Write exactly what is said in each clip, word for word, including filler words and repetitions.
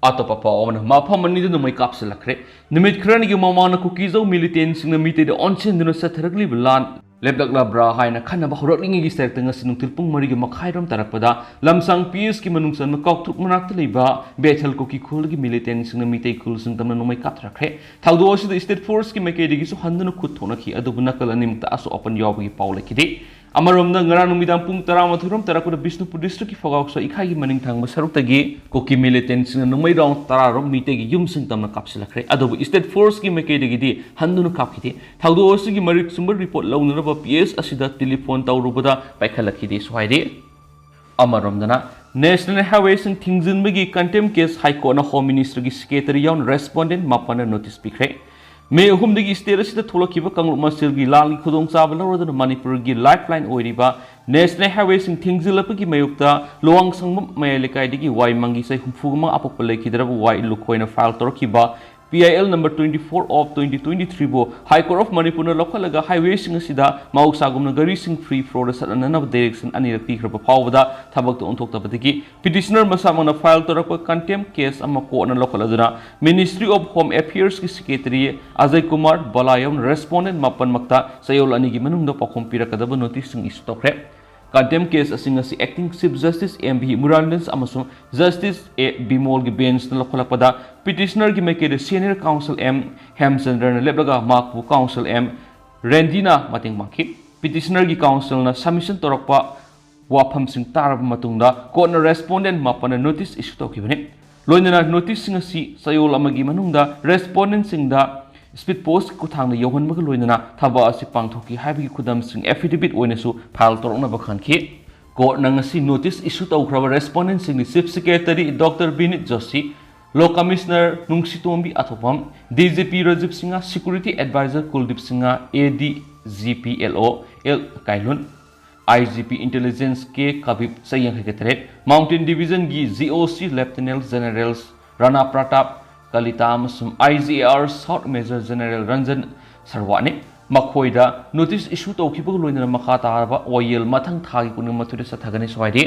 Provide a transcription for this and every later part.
ꯑꯇꯣꯞꯄ ꯄꯥꯎ ꯑꯃꯅ, ꯃꯐꯝ ꯑꯅꯤꯗ ꯅꯣꯡꯃꯩ ꯀꯥꯞꯁꯤꯜꯂꯛꯈ꯭ꯔꯦ꯫ ꯅꯨꯃꯤꯠ ꯈꯔꯅꯤꯒꯤ ꯃꯃꯥꯡꯗ ꯀꯨꯀꯤꯖꯧ ꯃꯤꯂꯤꯇꯦꯟꯁꯤꯡꯅ ꯃꯤꯇꯩꯗ ꯑꯣꯟꯁꯤꯟꯗꯨꯅ ꯆꯠꯊꯔꯛꯂꯤꯕ ꯂꯥꯟ ꯂꯦꯞꯂꯛꯂꯕ꯭ꯔꯥ ꯍꯥꯏꯅ ꯈꯟꯅꯕ ꯍꯧꯔꯛꯂꯤꯉꯩꯒꯤ ꯁꯔꯛꯇ ꯉꯁꯤ ꯅꯨꯡꯊꯤꯜ ꯄꯨꯡ ꯃꯔꯤꯒꯤ ꯃꯈꯥꯏꯔꯣꯝ ꯇꯥꯔꯛꯄꯗ ꯂꯝꯁꯥꯡ ꯄꯤ ꯑꯦꯁꯀꯤ ꯃꯅꯨꯡ ꯆꯟꯕ ꯀꯥꯎꯊ꯭ꯔꯨꯛ ꯃꯅꯥꯛꯇ ꯂꯩꯕ ꯕꯦꯊꯦꯜ ꯀꯨꯀꯤ ꯈꯨꯜꯒꯤ ꯃꯤꯂꯤꯇꯦꯟꯁꯤꯡꯅ ꯃꯤꯇꯩ ꯈꯨꯜꯁꯤꯡ ꯇꯝꯅ ꯅꯣꯡꯃꯩ ꯀꯥꯞꯊꯔꯛꯈ꯭ꯔꯦ꯫ ꯊꯧꯗꯣꯛ ꯑꯁꯤꯗ ꯁ꯭ꯇꯦꯠ ꯐꯣꯔꯁꯀꯤ ꯃꯥꯏꯀꯩꯗꯒꯤꯁꯨ ꯍꯟꯗꯨꯅ ꯈꯨꯠ ꯊꯣꯛꯅꯈꯤ, ꯑꯗꯨꯕꯨ ꯅꯥꯀꯜ ꯑꯅꯤꯃꯛꯇ ꯑꯁꯣꯛ ꯑꯄꯟ ꯌꯥꯎꯕꯒꯤ ꯄꯥꯎ ꯂꯩꯈꯤꯗꯦ꯫ ꯑꯃꯔꯣꯝꯗ, ꯉꯔꯥꯡ ꯅꯨꯃꯤꯗꯥꯡ ꯄꯨꯡ ꯇꯔꯥꯃꯥꯊꯣꯏ ꯔꯣꯝ ꯇꯥꯔꯛꯄꯗ ꯕꯤꯁꯅꯨꯄꯨꯔ ꯗꯤꯁꯇ꯭ꯔꯤꯛꯀꯤ ꯐꯒꯥꯎ ꯁꯣꯏ ꯏꯈꯥꯏꯒꯤ ꯃꯅꯤꯡ ꯊꯪꯕ ꯁꯔꯨꯛꯇꯒꯤ ꯀꯨꯀꯤ ꯃꯤꯂꯤꯇꯦꯟꯁꯤꯡꯅ ꯅꯣꯡꯃꯩ ꯔꯥꯎꯟ ꯇꯔꯥ ꯔꯣꯝ ꯃꯤꯇꯩꯒꯤ ꯌꯨꯝꯁꯤꯡ ꯇꯝꯅ ꯀꯥꯞꯁꯤꯜꯂꯛꯈ꯭ꯔꯦ꯫ ꯑꯗꯨꯕꯨ ꯁ꯭ꯇꯦꯠ ꯐꯣꯔꯁꯀꯤ ꯃꯥꯏꯀꯩꯗꯒꯤꯗꯤ ꯍꯟꯗꯨꯅ ꯀꯥꯞꯈꯤꯗꯦ꯫ ꯊꯧꯗꯣꯛ ꯑꯁꯤꯒꯤ ꯃꯔꯤꯛ ꯆꯨꯝꯕ ꯔꯤꯄꯣꯔꯠ ꯂꯧꯅꯅꯕ ꯄꯤ ꯑꯦꯁ ꯑꯁꯤꯗ ꯇꯦꯂꯤꯐꯣꯟ ꯇꯧꯔꯨꯕꯗ ꯄꯥꯏꯈꯠꯂꯛꯈꯤꯗꯦꯁꯨ ꯍꯥꯏꯔꯤ꯫ ꯑꯃꯔꯣꯝꯗꯅ, ꯅꯦꯁꯅꯦꯜ ꯍꯥꯏꯋꯦꯁꯤꯡ ꯊꯤꯡꯖꯤꯟꯕꯒꯤ ꯀꯟꯇꯦꯝ ꯀꯦꯁ ꯍꯥꯏ ꯀꯣꯔꯠꯅ ꯍꯣꯝ ꯃꯤꯅꯤꯁꯇ꯭ꯔꯒꯤ ꯁꯦꯀ꯭ꯔꯦꯇꯔꯤ ꯌꯥꯎꯅ ꯔꯦꯁꯄꯣꯟꯗꯦꯟ ꯃꯥꯄꯟꯅ ꯅꯣꯇꯤꯁ ꯄꯤꯈ꯭ꯔꯦ꯫ ꯃꯦ ꯑꯍꯨꯝꯗꯒꯤ ꯁ꯭ꯇꯦꯠ ꯑꯁꯤꯗ ꯊꯣꯛꯂꯛꯈꯤꯕ ꯀꯥꯡꯂꯨꯞ ꯃꯁꯦꯜꯒꯤ ꯂꯥꯟꯒꯤ ꯈꯨꯗꯣꯡꯆꯥꯕ ꯂꯧꯔꯗꯨꯅ ꯃꯅꯤꯄꯨꯔꯒꯤ ꯂꯥꯏꯐ ꯂꯥꯏꯟ ꯑꯣꯏꯔꯤꯕ ꯅꯦꯁꯅꯦꯜ ꯍꯥꯏꯋꯦꯁꯤꯡ ꯊꯤꯡꯖꯤꯜꯂꯛꯄꯒꯤ ꯃꯥꯌꯣꯛꯇ ꯂꯨꯋꯥꯡꯁꯪꯕꯝ ꯃꯌꯥꯏ ꯂꯩꯀꯥꯏꯗꯒꯤ ꯋꯥꯏ ꯃꯪꯒꯤ ꯆꯍꯤ ꯍꯨꯝꯐꯨ ꯃꯉꯥ ꯑꯄꯣꯛꯄ ꯂꯩꯈꯤꯗ꯭ꯔꯕ ꯋꯥꯏ ꯂꯨꯈꯣꯏꯅ ꯐꯥꯏꯜ ꯇꯧꯔꯛꯈꯤꯕ P I L number twenty four of twenty twenty three ꯕꯨ ꯍꯥꯏ ꯀꯣꯔꯠ ꯑꯣꯐ ꯃꯅꯤꯄꯨꯔꯅ ꯂꯧꯈꯠꯂꯒ ꯍꯥꯏꯋꯦꯁꯤꯡ ꯑꯁꯤꯗ ꯃꯍꯧꯁꯥꯒꯨꯝꯅ ꯒꯥꯔꯤꯁꯤꯡ ꯐ꯭ꯔꯤ ꯐ꯭ꯂꯣꯗ ꯆꯠꯅꯅꯕ ꯗꯥꯏꯔꯦꯛꯁꯟ ꯑꯅꯤꯔꯛ ꯄꯤꯈ꯭ꯔꯕ ꯐꯥꯎꯕꯗ ꯊꯕꯛꯇ ꯑꯣꯟꯊꯣꯛꯇꯕꯗꯒꯤ ꯄꯤꯇꯤꯁꯅꯔ ꯃꯁꯥꯃꯛꯅ ꯐꯥꯏꯜ ꯇꯧꯔꯛꯄ ꯀꯟꯇꯦꯝ ꯀꯦꯁ ꯑꯃ ꯀꯣꯔꯠꯅ ꯂꯧꯈꯠꯂꯗꯨꯅ ꯃꯤꯅꯤꯁꯇ꯭ꯔꯤ ꯑꯣꯐ ꯍꯣꯝ ꯑꯦꯐꯤꯌꯔꯁꯀꯤ ꯁꯦꯀ꯭ꯔꯦꯇꯔꯤ ꯑꯖꯌ ꯀꯨꯃꯥꯔ ꯕꯂꯥ ꯌꯥꯎꯅ ꯔꯦꯁꯄꯣꯟꯗꯦꯟ ꯃꯥꯄꯟꯃꯛꯇ ꯆꯌꯣꯜ ꯑꯅꯤꯒꯤ ꯃꯅꯨꯡꯗ ꯄꯥꯎꯈꯨꯝ ꯄꯤꯔꯛꯀꯗꯕ ꯅꯣꯇꯤꯁꯁꯤꯡ ꯏꯁꯨ ꯇꯧꯈ꯭ꯔꯦ꯫ ꯀꯟꯇꯦꯝ ꯀꯦꯁ ꯑꯁꯤꯡ ꯑꯁꯤ acting chief justice M V ꯃꯨꯔꯥꯟꯗꯟꯁ ꯑꯃꯁꯨꯡ ꯖꯁꯇꯤꯁ ꯑꯦ ꯕꯤꯃꯣꯜꯒꯤ ꯕꯦꯟꯆꯅ ꯂꯧꯈꯠꯂꯛꯄꯗ ꯄꯤꯇꯤꯁꯅꯔꯒꯤ ꯃꯥꯏꯀꯩꯗ ꯁꯦꯅꯤꯌꯔ ꯀꯥꯎꯟꯁꯤꯜ ꯑꯦꯝ ꯍꯦꯝꯆꯟꯗ꯭ꯔꯅ ꯂꯦꯞꯂꯒ ꯃꯍꯥꯛꯄꯨ ꯀꯥꯎꯟꯁꯤꯜ ꯑꯦꯝ ꯔꯦꯟꯗꯤꯅ ꯃꯇꯦꯡ ꯄꯥꯡꯈꯤ꯫ ꯄꯤꯇꯤꯁꯅꯔꯒꯤ ꯀꯥꯎꯟꯁꯤꯜꯅ ꯁꯕꯃꯤꯁꯟ ꯇꯧꯔꯛꯄ ꯋꯥꯐꯝꯁꯤꯡ ꯇꯥꯔꯕ ꯃꯇꯨꯡꯗ ꯀꯣꯔꯠꯅ ꯔꯦꯁꯄꯣꯟꯗꯦꯟ ꯃꯥꯄꯟꯅ ꯅꯣꯇꯤꯁ ꯏꯁꯨ ꯇꯧꯈꯤꯕꯅꯤ꯫ ꯂꯣꯏꯅꯅ ꯅꯣꯇꯤꯁꯁꯤꯡ ꯑꯁꯤ ꯆꯌꯣꯜ ꯑꯃꯒꯤ ꯃꯅꯨꯡꯗ ꯔꯦꯁꯄꯣꯟꯗꯦꯟꯁꯤꯡꯗ ꯁ꯭ꯄꯤꯗ ꯄꯣꯁꯀꯤ ꯈꯨꯠꯊꯥꯡꯗ ꯌꯧꯍꯟꯕꯒ ꯂꯣꯏꯅꯅ ꯊꯕꯛ ꯑꯁꯤ ꯄꯥꯡꯊꯣꯛꯈꯤ ꯍꯥꯏꯕꯒꯤ ꯈꯨꯗꯝꯁꯤꯡ ꯑꯦꯐꯤꯗꯦꯕꯤꯠ ꯑꯣꯏꯅꯁꯨ ꯐꯥꯏꯜ ꯇꯧꯔꯛꯅꯕ ꯈꯟꯈꯤ꯫ ꯀꯣꯔꯠꯅ ꯉꯁꯤ ꯅꯣꯇꯤꯁ ꯏꯁꯨ ꯇꯧꯈ꯭ꯔꯕ ꯔꯦꯁꯄꯣꯟꯗꯦꯟꯁꯤꯡꯒꯤ chief secretary doctor Vineet Joshi, law commissioner Nungsitombi Athokpam, D G P Rajiv Singh, security adviser Kuldeep Singh, A D G P L O L Kailun, I G P intelligence K Kabib, ꯆꯍꯤ ꯌꯥꯡꯈꯩꯒ ꯇꯔꯦꯠ, ꯃꯥꯎꯟꯇꯦꯟ ꯗꯤꯕꯤꯖꯟꯒꯤ G O C lieutenant general Rana Pratap Kalita ꯑꯃꯁꯨꯡ I G A R south major general Ranjan ꯁꯔꯋꯥꯠꯅꯤ꯫ ꯃꯈꯣꯏꯗ notice ꯏꯁꯨ ꯇꯧꯈꯤꯕꯒ ꯂꯣꯏꯅꯅ ꯃꯈꯥ ꯇꯥꯔꯕ ꯋꯥꯌꯦꯜ ꯃꯊꯪ ꯊꯥꯒꯤ ꯀꯨꯟꯃꯥꯊꯣꯏꯗ ꯆꯠꯊꯒꯅꯤ ꯁ꯭ꯋꯥꯏꯗꯤ꯫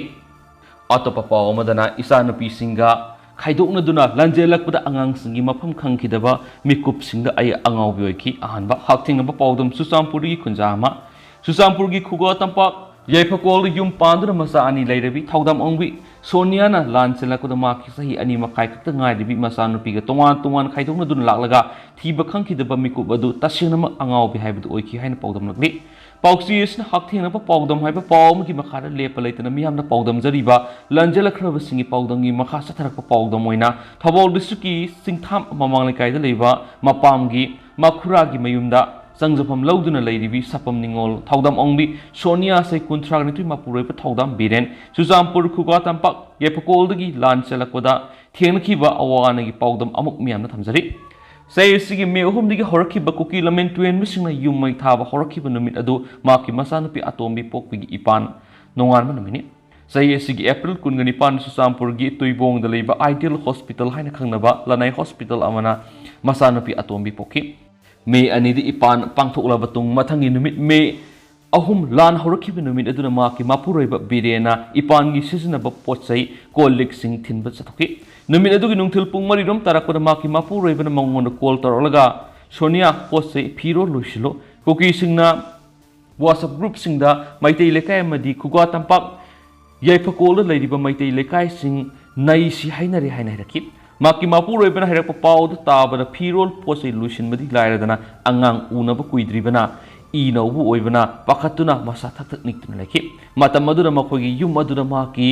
ꯑꯇꯣꯞꯄ ꯄꯥꯎ ꯑꯃꯗꯅ, ꯏꯆꯥꯅꯨꯄꯤꯁꯤꯡꯒ ꯈꯥꯏꯗꯣꯛꯅꯗꯨꯅ ꯂꯥꯟꯖꯦꯜꯂꯛꯄꯗ ꯑꯉꯥꯡꯁꯤꯡꯒꯤ ꯃꯐꯝ ꯈꯪꯈꯤꯗꯕ ꯃꯤꯀꯨꯞꯁꯤꯡꯗ ꯑꯩ ꯑꯉꯥꯎꯕꯤ ꯑꯣꯏꯈꯤ꯫ ꯑꯍꯥꯟꯕ ꯍꯛꯊꯦꯡꯅꯕ ꯄꯥꯎꯗꯝ ꯆꯨꯔꯆꯥꯟꯄꯨꯔꯗꯒꯤ ꯈꯨꯟꯖꯥ ꯑꯃ꯫ ꯆꯨꯔꯆꯥꯟꯄꯨꯔꯒꯤ ꯈꯨꯒꯥ ꯇꯝꯄꯥꯛ ꯌꯥꯏꯐꯀꯣꯜꯗ ꯌꯨꯝ ꯄꯥꯟꯗꯨꯅ ꯃꯆꯥ ꯑꯅꯤ ꯂꯩꯔꯕꯤ ꯊꯧꯗꯥꯝ ꯑꯣꯡꯕꯤ ꯁꯣꯅꯤꯌꯥꯅ ꯂꯥꯟ ꯆꯦꯜꯂꯛꯄꯗ ꯃꯍꯥꯛꯀꯤ ꯆꯍꯤ ꯑꯅꯤ ꯃꯈꯥꯏ ꯈꯛꯇ ꯉꯥꯏꯔꯤꯕꯤ ꯃꯆꯥꯅꯨꯄꯤꯒ ꯇꯣꯉꯥꯟ ꯇꯣꯉꯥꯟ ꯈꯥꯏꯗꯣꯛꯅꯗꯨꯅ ꯂꯥꯛꯂꯒ ꯊꯤꯕ ꯈꯪꯈꯤꯗꯕ ꯃꯤꯀꯨꯞ ꯑꯗꯨ ꯇꯁꯦꯡꯅꯃꯛ ꯑꯉꯥꯎꯕꯤ ꯍꯥꯏꯕꯗꯨ ꯑꯣꯏꯈꯤ ꯍꯥꯏꯅ ꯄꯥꯎꯗꯝꯂꯛꯂꯤ꯫ ꯄꯥꯎꯆꯦ ꯑꯁꯤꯅ ꯍꯛꯊꯦꯡꯅꯕ ꯄꯥꯎꯗꯝ ꯍꯥꯏꯕ ꯄꯥꯎ ꯑꯃꯒꯤ ꯃꯈꯥꯗ ꯂꯦꯞꯄ ꯂꯩꯇꯅ ꯃꯤꯌꯥꯝꯅ ꯄꯥꯎꯗꯝꯖꯔꯤꯕ ꯂꯥꯟꯖꯦꯜꯂꯛꯈ꯭ꯔꯕꯁꯤꯡꯒꯤ ꯄꯥꯎꯗꯝꯒꯤ ꯃꯈꯥ ꯆꯠꯊꯔꯛꯄ ꯄꯥꯎꯗꯝ ꯑꯣꯏꯅ ꯊꯧꯕꯥꯜ ꯗꯤꯁꯇ꯭ꯔꯤꯛꯀꯤ ꯆꯤꯡꯊꯥꯝ ꯃꯃꯥꯡ ꯂꯩꯀꯥꯏꯗ ꯂꯩꯕ ꯃꯄꯥꯝꯒꯤ ꯃꯈꯨꯔꯥꯒꯤ ꯃꯌꯨꯝꯗ ꯆꯪꯖꯐꯝ ꯂꯧꯗꯨꯅ ꯂꯩꯔꯤꯕꯤ ꯁꯥꯄꯝ ꯅꯤꯉꯣꯜ ꯊꯧꯗꯥꯝ ꯑꯣꯡꯕꯤ ꯁꯣꯅꯤꯌꯥ ꯆꯍꯤ ꯀꯨꯟꯊ꯭ꯔꯥ ꯅꯤꯊꯣꯏ ꯃꯄꯨꯔꯣꯏꯕ ꯊꯧꯗꯥꯝ ꯕꯤꯔꯦꯟ ꯆꯨꯔꯆꯥꯟꯄꯨꯔ ꯈꯨꯒꯥ ꯇꯝꯄꯥꯛ ꯌꯥꯏꯐꯀꯣꯜꯗꯒꯤ ꯂꯥꯟ ꯆꯦꯜꯂꯛꯄꯗ ꯊꯦꯡꯅꯈꯤꯕ ꯑꯋꯥ ꯑꯅꯥꯒꯤ ꯄꯥꯎꯗꯝ ꯑꯃꯨꯛ ꯃꯤꯌꯥꯝꯅ ꯊꯝꯖꯔꯤ꯫ ꯆꯍꯤ ꯑꯁꯤꯒꯤ ꯃꯦ ꯑꯍꯨꯝꯗꯒꯤ ꯍꯧꯔꯛꯈꯤꯕ ꯀꯨꯀꯤ ꯂꯝꯃꯦꯟ ꯇꯨꯔꯦꯟꯕꯁꯤꯡꯅ ꯌꯨꯝ ꯃꯩ ꯊꯥꯕ ꯍꯧꯔꯛꯈꯤꯕ ꯅꯨꯃꯤꯠ ꯑꯗꯨ ꯃꯍꯥꯛꯀꯤ ꯃꯆꯥꯅꯨꯄꯤ ꯑꯇꯣꯝꯕꯤ ꯄꯣꯛꯄꯒꯤ ꯏꯄꯥꯟ ꯅꯣꯡꯉꯥꯟꯕ ꯅꯨꯃꯤꯠꯅꯤ꯫ ꯆꯍꯤ ꯑꯁꯤꯒꯤ ꯑꯦꯄ꯭ꯔꯤꯜ ꯀꯨꯟꯒ ꯅꯤꯄꯥꯟ ꯆꯨꯔꯆꯥꯟꯄꯨꯔꯒꯤ ꯇꯨꯏꯕꯣꯡꯗ ꯂꯩꯕ ꯑꯥꯏꯗꯤꯌꯦꯜ ꯍꯣꯁꯄꯤꯇꯥꯜ ꯍꯥꯏꯅ ꯈꯪꯅꯕ ꯂꯅꯥꯏ ꯍꯣꯁꯄꯤꯇꯥꯜ ꯑꯃꯅ ꯃꯆꯥꯅꯨꯄꯤ ꯑꯇꯣꯝꯕꯤ ꯄꯣꯛꯈꯤ꯫ ꯃꯦ ꯑꯅꯤꯗ ꯏꯄꯥꯟ ꯄꯥꯡꯊꯣꯛꯂꯕ ꯇꯨꯡ ꯃꯊꯪꯒꯤ ꯅꯨꯃꯤꯠ ꯃꯦ ꯑꯍꯨꯝ ꯂꯥꯟ ꯍꯧꯔꯛꯈꯤꯕ ꯅꯨꯃꯤꯠ ꯑꯗꯨꯅ ꯃꯍꯥꯛꯀꯤ ꯃꯄꯨꯔꯣꯏꯕ ꯕꯤꯔꯦꯅ ꯏꯄꯥꯟꯒꯤ ꯁꯤꯖꯤꯟꯅꯕ ꯄꯣꯠ ꯆꯩ ꯀꯣꯜ ꯂꯤꯛꯁꯤꯡ ꯊꯤꯟꯕ ꯆꯠꯊꯣꯛꯈꯤ꯫ ꯅꯨꯃꯤꯠ ꯑꯗꯨꯒꯤ ꯅꯨꯡꯊꯤꯜ ꯄꯨꯡ ꯃꯔꯤꯔꯣꯝ ꯇꯥꯔꯛꯄꯗ ꯃꯍꯥꯛꯀꯤ ꯃꯄꯨꯔꯣꯏꯕꯅ ꯃꯉꯣꯟꯗ ꯀꯣꯜ ꯇꯧꯔꯛꯂꯒ ꯁꯣꯅꯤꯌꯥ ꯄꯣꯠ ꯆꯩ ꯐꯤꯔꯣꯜ ꯂꯣꯏꯁꯤꯜꯂꯨ꯫ ꯀꯨꯀꯤꯁꯤꯡꯅ WhatsApp ꯒ꯭ꯔꯨꯞꯁꯤꯡꯗ ꯃꯩꯇꯩ ꯂꯩꯀꯥꯏ ꯑꯃꯗꯤ ꯈꯨꯒꯥ ꯇꯝꯄꯥꯛ ꯌꯥꯏꯐꯀꯣꯜꯗ ꯂꯩꯔꯤꯕ ꯃꯩꯇꯩ ꯂꯩꯀꯥꯏꯁꯤꯡ ꯅꯩꯁꯤ ꯍꯥꯏꯅꯔꯦ ꯍꯥꯏꯅ ꯍꯥꯏꯔꯛꯈꯤ꯫ ꯃꯍꯥꯛꯀꯤ ꯃꯄꯨꯔꯣꯏꯕꯅ ꯍꯥꯏꯔꯛꯄ ꯄꯥꯎ ꯑꯗꯨ ꯇꯥꯕꯗ ꯐꯤꯔꯣꯜ ꯄꯣꯠ ꯆꯩ ꯂꯣꯏꯁꯤꯟꯕꯗꯤ ꯂꯥꯏꯔꯗꯅ ꯑꯉꯥꯡ ꯎꯅꯕ ꯀꯨꯏꯗ꯭ꯔꯤꯕꯅ ꯏ ꯅꯧꯕ ꯑꯣꯏꯕꯅ ꯄꯥꯈꯠꯇꯨꯅ ꯃꯁꯥ ꯊꯛ ꯊꯛ ꯅꯤꯛꯇꯨꯅ ꯂꯩꯈꯤ꯫ ꯃꯇꯝ ꯑꯗꯨꯗ ꯃꯈꯣꯏꯒꯤ ꯌꯨꯝ ꯑꯗꯨꯗ ꯃꯍꯥꯛꯀꯤ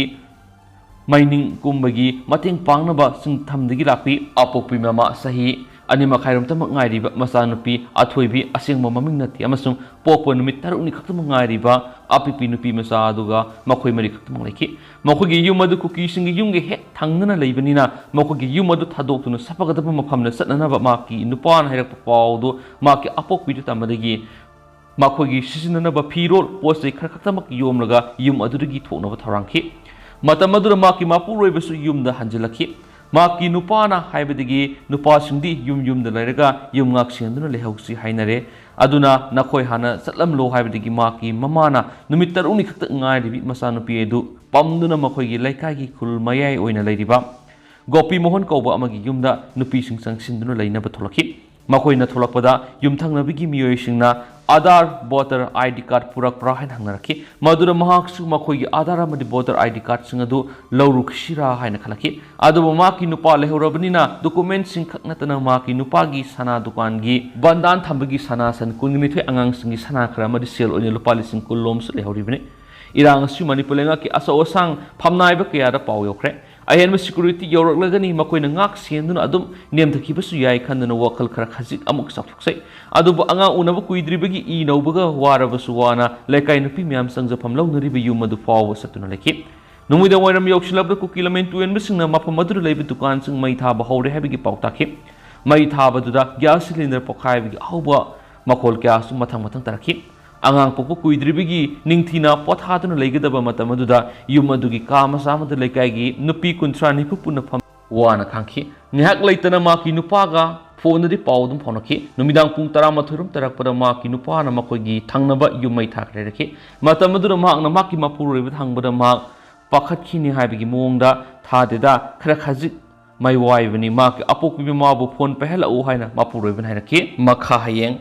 ꯃꯩꯅꯤꯡ ꯀꯨꯝꯕꯒꯤ ꯃꯇꯦꯡ ꯄꯥꯡꯅꯕ ꯁꯤꯡꯊꯝꯗꯒꯤ ꯂꯥꯛꯄꯤ꯫ ꯑꯄꯣꯛꯄꯤ ꯃꯃꯥ ꯆꯍꯤ ꯑꯅꯤ ꯃꯈꯥꯏꯔꯣꯝꯇꯃꯛ ꯉꯥꯏꯔꯤꯕ ꯃꯆꯥꯅꯨꯄꯤ ꯑꯊꯣꯏꯕꯤ, ꯑꯁꯦꯡꯕ ꯃꯃꯤꯡ ꯅꯠꯇꯦ, ꯑꯃꯁꯨꯡ ꯄꯣꯛꯄ ꯅꯨꯃꯤꯠ ꯇꯔꯨꯛꯅꯤ ꯈꯛꯇꯃꯛ ꯉꯥꯏꯔꯤꯕ ꯑꯄꯤꯛꯄꯤ ꯅꯨꯄꯤ ꯃꯆꯥ ꯑꯗꯨꯒ ꯃꯈꯣꯏ ꯃꯔꯤ ꯈꯛꯇꯃꯛ ꯂꯩꯈꯤ꯫ ꯃꯈꯣꯏꯒꯤ ꯌꯨꯝ ꯑꯗꯨ ꯀꯨꯀꯤꯁꯤꯡꯒꯤ ꯌꯨꯝꯒ ꯍꯦꯛ ꯊꯪꯅꯅ ꯂꯩꯕꯅꯤꯅ ꯃꯈꯣꯏꯒꯤ ꯌꯨꯝ ꯑꯗꯨ ꯊꯥꯗꯣꯛꯇꯨꯅ ꯁꯐꯒꯗꯕ ꯃꯐꯝꯗ ꯆꯠꯅꯅꯕ ꯃꯍꯥꯛꯀꯤ ꯅꯨꯄꯥꯅ ꯍꯥꯏꯔꯛꯄ ꯄꯥꯎꯗꯨ ꯃꯍꯥꯛꯀꯤ ꯑꯄꯣꯛꯄꯤꯗꯨ ꯇꯝꯕꯗꯒꯤ ꯃꯈꯣꯏꯒꯤ ꯁꯤꯖꯤꯟꯅꯅꯕ ꯐꯤꯔꯣꯜ, ꯄꯣꯠ ꯆꯩ ꯈꯔ ꯈꯛꯇꯃꯛ ꯌꯣꯝꯂꯒ ꯌꯨꯝ ꯑꯗꯨꯗꯒꯤ ꯊꯣꯛꯅꯕ ꯊꯧꯔꯥꯡꯈꯤ꯫ ꯃꯇꯝ ꯑꯗꯨꯗ ꯃꯍꯥꯛꯀꯤ ꯃꯄꯨꯔꯣꯏꯕꯁꯨ ꯌꯨꯝꯗ ꯍꯟꯖꯤꯜꯂꯛꯈꯤ꯫ ꯃꯍꯥꯛꯀꯤ ꯅꯨꯄꯥꯅ ꯍꯥꯏꯕꯗꯒꯤ ꯅꯨꯄꯥꯁꯤꯡꯗꯤ ꯌꯨꯝ ꯌꯨꯝꯗ ꯂꯩꯔꯒ ꯌꯨꯝ ꯉꯥꯛ ꯁꯦꯟꯗꯨꯅ ꯂꯩꯍꯧꯁꯤ ꯍꯥꯏꯅꯔꯦ꯫ ꯑꯗꯨꯅ ꯅꯈꯣꯏ ꯍꯥꯟꯅ ꯆꯠꯂꯝꯂꯣ ꯍꯥꯏꯕꯗꯒꯤ ꯃꯍꯥꯛꯀꯤ ꯃꯃꯥꯅ ꯅꯨꯃꯤꯠ ꯇꯔꯨꯛꯅꯤ ꯈꯛꯇ ꯉꯥꯏꯔꯤꯕꯤ ꯃꯆꯥꯅꯨꯄꯤ ꯑꯗꯨ ꯄꯝꯗꯨꯅ ꯃꯈꯣꯏꯒꯤ ꯂꯩꯀꯥꯏꯒꯤ ꯈꯨꯜ ꯃꯌꯥꯏ ꯑꯣꯏꯅ ꯂꯩꯔꯤꯕ ꯒꯣꯄꯤ ꯃꯣꯍꯟ ꯀꯧꯕ ꯑꯃꯒꯤ ꯌꯨꯝꯗ ꯅꯨꯄꯤꯁꯤꯡ ꯆꯪꯁꯤꯟꯗꯨꯅ ꯂꯩꯅꯕ ꯊꯣꯛꯂꯛꯈꯤ꯫ ꯃꯈꯣꯏꯅ ꯊꯣꯛꯂꯛꯄꯗ ꯌꯨꯝꯊꯪꯅꯕꯒꯤ ꯃꯤꯑꯣꯏꯁꯤꯡꯅ "Aadhaar voter I D card ꯄꯨꯔꯛꯄ꯭ꯔꯥ?" ꯍꯥꯏꯅ ꯍꯪꯅꯔꯛꯈꯤ꯫ ꯃꯗꯨꯗ ꯃꯍꯥꯛꯁꯨ ꯃꯈꯣꯏꯒꯤ ꯑꯥꯙꯥꯔ ꯑꯃꯗꯤ ꯚꯣꯇꯔ ꯑꯥꯏ ꯗꯤ ꯀꯥꯔꯗꯁꯤꯡ ꯑꯗꯨ ꯂꯧꯔꯨꯈꯤꯁꯤꯔꯥ ꯍꯥꯏꯅ ꯈꯜꯂꯛꯈꯤ꯫ ꯑꯗꯨꯕꯨ ꯃꯍꯥꯛꯀꯤ ꯅꯨꯄꯥ ꯂꯩꯍꯧꯔꯕꯅꯤꯅ ꯗꯣꯀꯨꯃꯦꯟꯠꯁꯤꯡ ꯈꯛ ꯅꯠꯇꯅ ꯃꯍꯥꯛꯀꯤ ꯅꯨꯄꯥꯒꯤ ꯁꯅꯥ ꯗꯨꯀꯥꯟꯒꯤ ꯕꯟꯗꯥꯟ ꯊꯝꯕꯒꯤ ꯁꯅꯥ ꯁꯟ ꯀꯨꯟꯅꯤꯊꯣꯏ, ꯑꯉꯥꯡꯁꯤꯡꯒꯤ ꯁꯅꯥ ꯈꯔ ꯑꯃꯗꯤ ꯁꯦꯜ ꯑꯣꯏꯅ ꯂꯨꯄꯥ ꯂꯤꯁꯤꯡ ꯀꯨꯟ ꯂꯣꯝꯁꯨ ꯂꯩꯍꯧꯔꯤꯕꯅꯤ꯫ ꯏꯔꯥꯡ ꯑꯁꯤ ꯃꯅꯤꯄꯨꯔ ꯂꯩꯉꯥꯛꯀꯤ ꯑꯆꯧ ꯑꯁꯥꯡ ꯐꯝꯅꯥꯏꯕ ꯀꯌꯥꯗ ꯄꯥꯎ ꯌꯧꯈ꯭ꯔꯦ꯫ ꯑꯍꯦꯟꯕ ꯁꯦꯀ꯭ꯌꯨꯔꯤꯇꯤ ꯌꯧꯔꯛꯂꯒꯅꯤ, ꯃꯈꯣꯏꯅ ꯉꯥꯛ ꯁꯦꯟꯗꯨꯅ ꯑꯗꯨꯝ ꯅꯦꯝꯊꯈꯤꯕꯁꯨ ꯌꯥꯏ ꯈꯟꯗꯨꯅ ꯋꯥꯈꯜ ꯈꯔ ꯈꯖꯤꯛ ꯑꯃꯨꯛ ꯆꯥꯎꯊꯣꯛꯆꯩ꯫ ꯑꯗꯨꯕꯨ ꯑꯉꯥꯡ ꯎꯅꯕ ꯀꯨꯏꯗ꯭ꯔꯤꯕꯒꯤ ꯏ ꯅꯧꯕꯒ ꯋꯥꯔꯕꯁꯨ ꯋꯥꯅ ꯂꯩꯀꯥꯏ ꯅꯨꯄꯤ ꯃꯌꯥꯝ ꯆꯪꯖꯐꯝ ꯂꯧꯅꯔꯤꯕ ꯌꯨꯝ ꯑꯗꯨ ꯐꯥꯎꯕ ꯆꯠꯇꯨꯅ ꯂꯩꯈꯤ꯫ ꯅꯨꯃꯤꯗꯥꯡ ꯋꯥꯏꯔꯝ ꯌꯧꯁꯤꯜꯂꯕꯗ ꯀꯨꯀꯤ ꯂꯝꯕꯦꯟ ꯇꯨꯔꯦꯟꯕꯁꯤꯡꯅ ꯃꯐꯝ ꯑꯗꯨꯗ ꯂꯩꯕ ꯗꯨꯀꯥꯟꯁꯤꯡ ꯃꯩ ꯊꯥꯕ ꯍꯧꯔꯦ ꯍꯥꯏꯕꯒꯤ ꯄꯥꯎ ꯇꯥꯈꯤ꯫ ꯃꯩ ꯊꯥꯕꯗꯨꯗ ꯒ꯭ꯌꯥꯁ ꯁꯤꯂꯤꯟꯗꯔ ꯄꯣꯈꯥꯏꯕꯒꯤ ꯑꯍꯧꯕ ꯃꯈꯣꯜ ꯀꯌꯥꯁꯨ ꯃꯊꯪ ꯃꯊꯪ ꯇꯥꯔꯛꯈꯤ꯫ ꯑꯉꯥꯡ ꯄꯣꯛꯄ ꯀꯨꯏꯗ꯭ꯔꯤꯕꯒꯤ ꯅꯤꯡꯊꯤꯅ ꯄꯣꯊꯥꯗꯨꯅ ꯂꯩꯒꯗꯕ ꯃꯇꯝ ꯑꯗꯨꯗ ꯌꯨꯝ ꯑꯗꯨꯒꯤ ꯀꯥ ꯃꯆꯥ ꯑꯃꯗ ꯂꯩꯀꯥꯏꯒꯤ ꯅꯨꯄꯤ ꯀꯨꯟꯊ꯭ꯔꯥ ꯅꯤꯐꯨ ꯄꯨꯟꯅ ꯐꯝ ꯋꯥꯅ ꯈꯥꯡꯈꯤ꯫ ꯉꯥꯏꯍꯥꯛ ꯂꯩꯇꯅ ꯃꯍꯥꯛꯀꯤ ꯅꯨꯄꯥꯒ ꯐꯣꯟꯗꯗꯤ ꯄꯥꯎ ꯑꯗꯨꯝ ꯐꯥꯎꯅꯈꯤ꯫ ꯅꯨꯃꯤꯗꯥꯡ ꯄꯨꯡ ꯇꯔꯥꯃꯥꯊꯣꯏ ꯔꯣꯝ ꯇꯥꯔꯛꯄꯗ ꯃꯍꯥꯛꯀꯤ ꯅꯨꯄꯥꯅ ꯃꯈꯣꯏꯒꯤ ꯊꯪꯅꯕ ꯌꯨꯝ ꯃꯩ ꯊꯥꯈ꯭ꯔꯦ ꯍꯥꯏꯔꯛꯈꯤ꯫ ꯃꯇꯝ ꯑꯗꯨꯗ ꯃꯍꯥꯛꯅ ꯃꯍꯥꯛꯀꯤ ꯃꯄꯨꯔꯣꯏꯕꯗ ꯍꯪꯕꯗ ꯃꯍꯥꯛ ꯄꯥꯈꯠꯈꯤꯅꯤ ꯍꯥꯏꯕꯒꯤ ꯃꯑꯣꯡꯗ, "ꯊꯥꯗꯦꯗ, ꯈꯔ ꯈꯖꯤꯛ ꯃꯩ ꯋꯥꯏꯕꯅꯤ, ꯃꯍꯥꯛꯀꯤ ꯑꯄꯣꯛꯄꯤ ꯃꯃꯥꯕꯨ ꯐꯣꯟ ꯄꯥꯏꯍꯜꯂꯛꯎ" ꯍꯥꯏꯅ ꯃꯄꯨꯔꯣꯏꯕꯅ ꯍꯥꯏꯔꯛꯈꯤ꯫ ꯃꯈꯥ ꯍꯌꯦꯡ꯫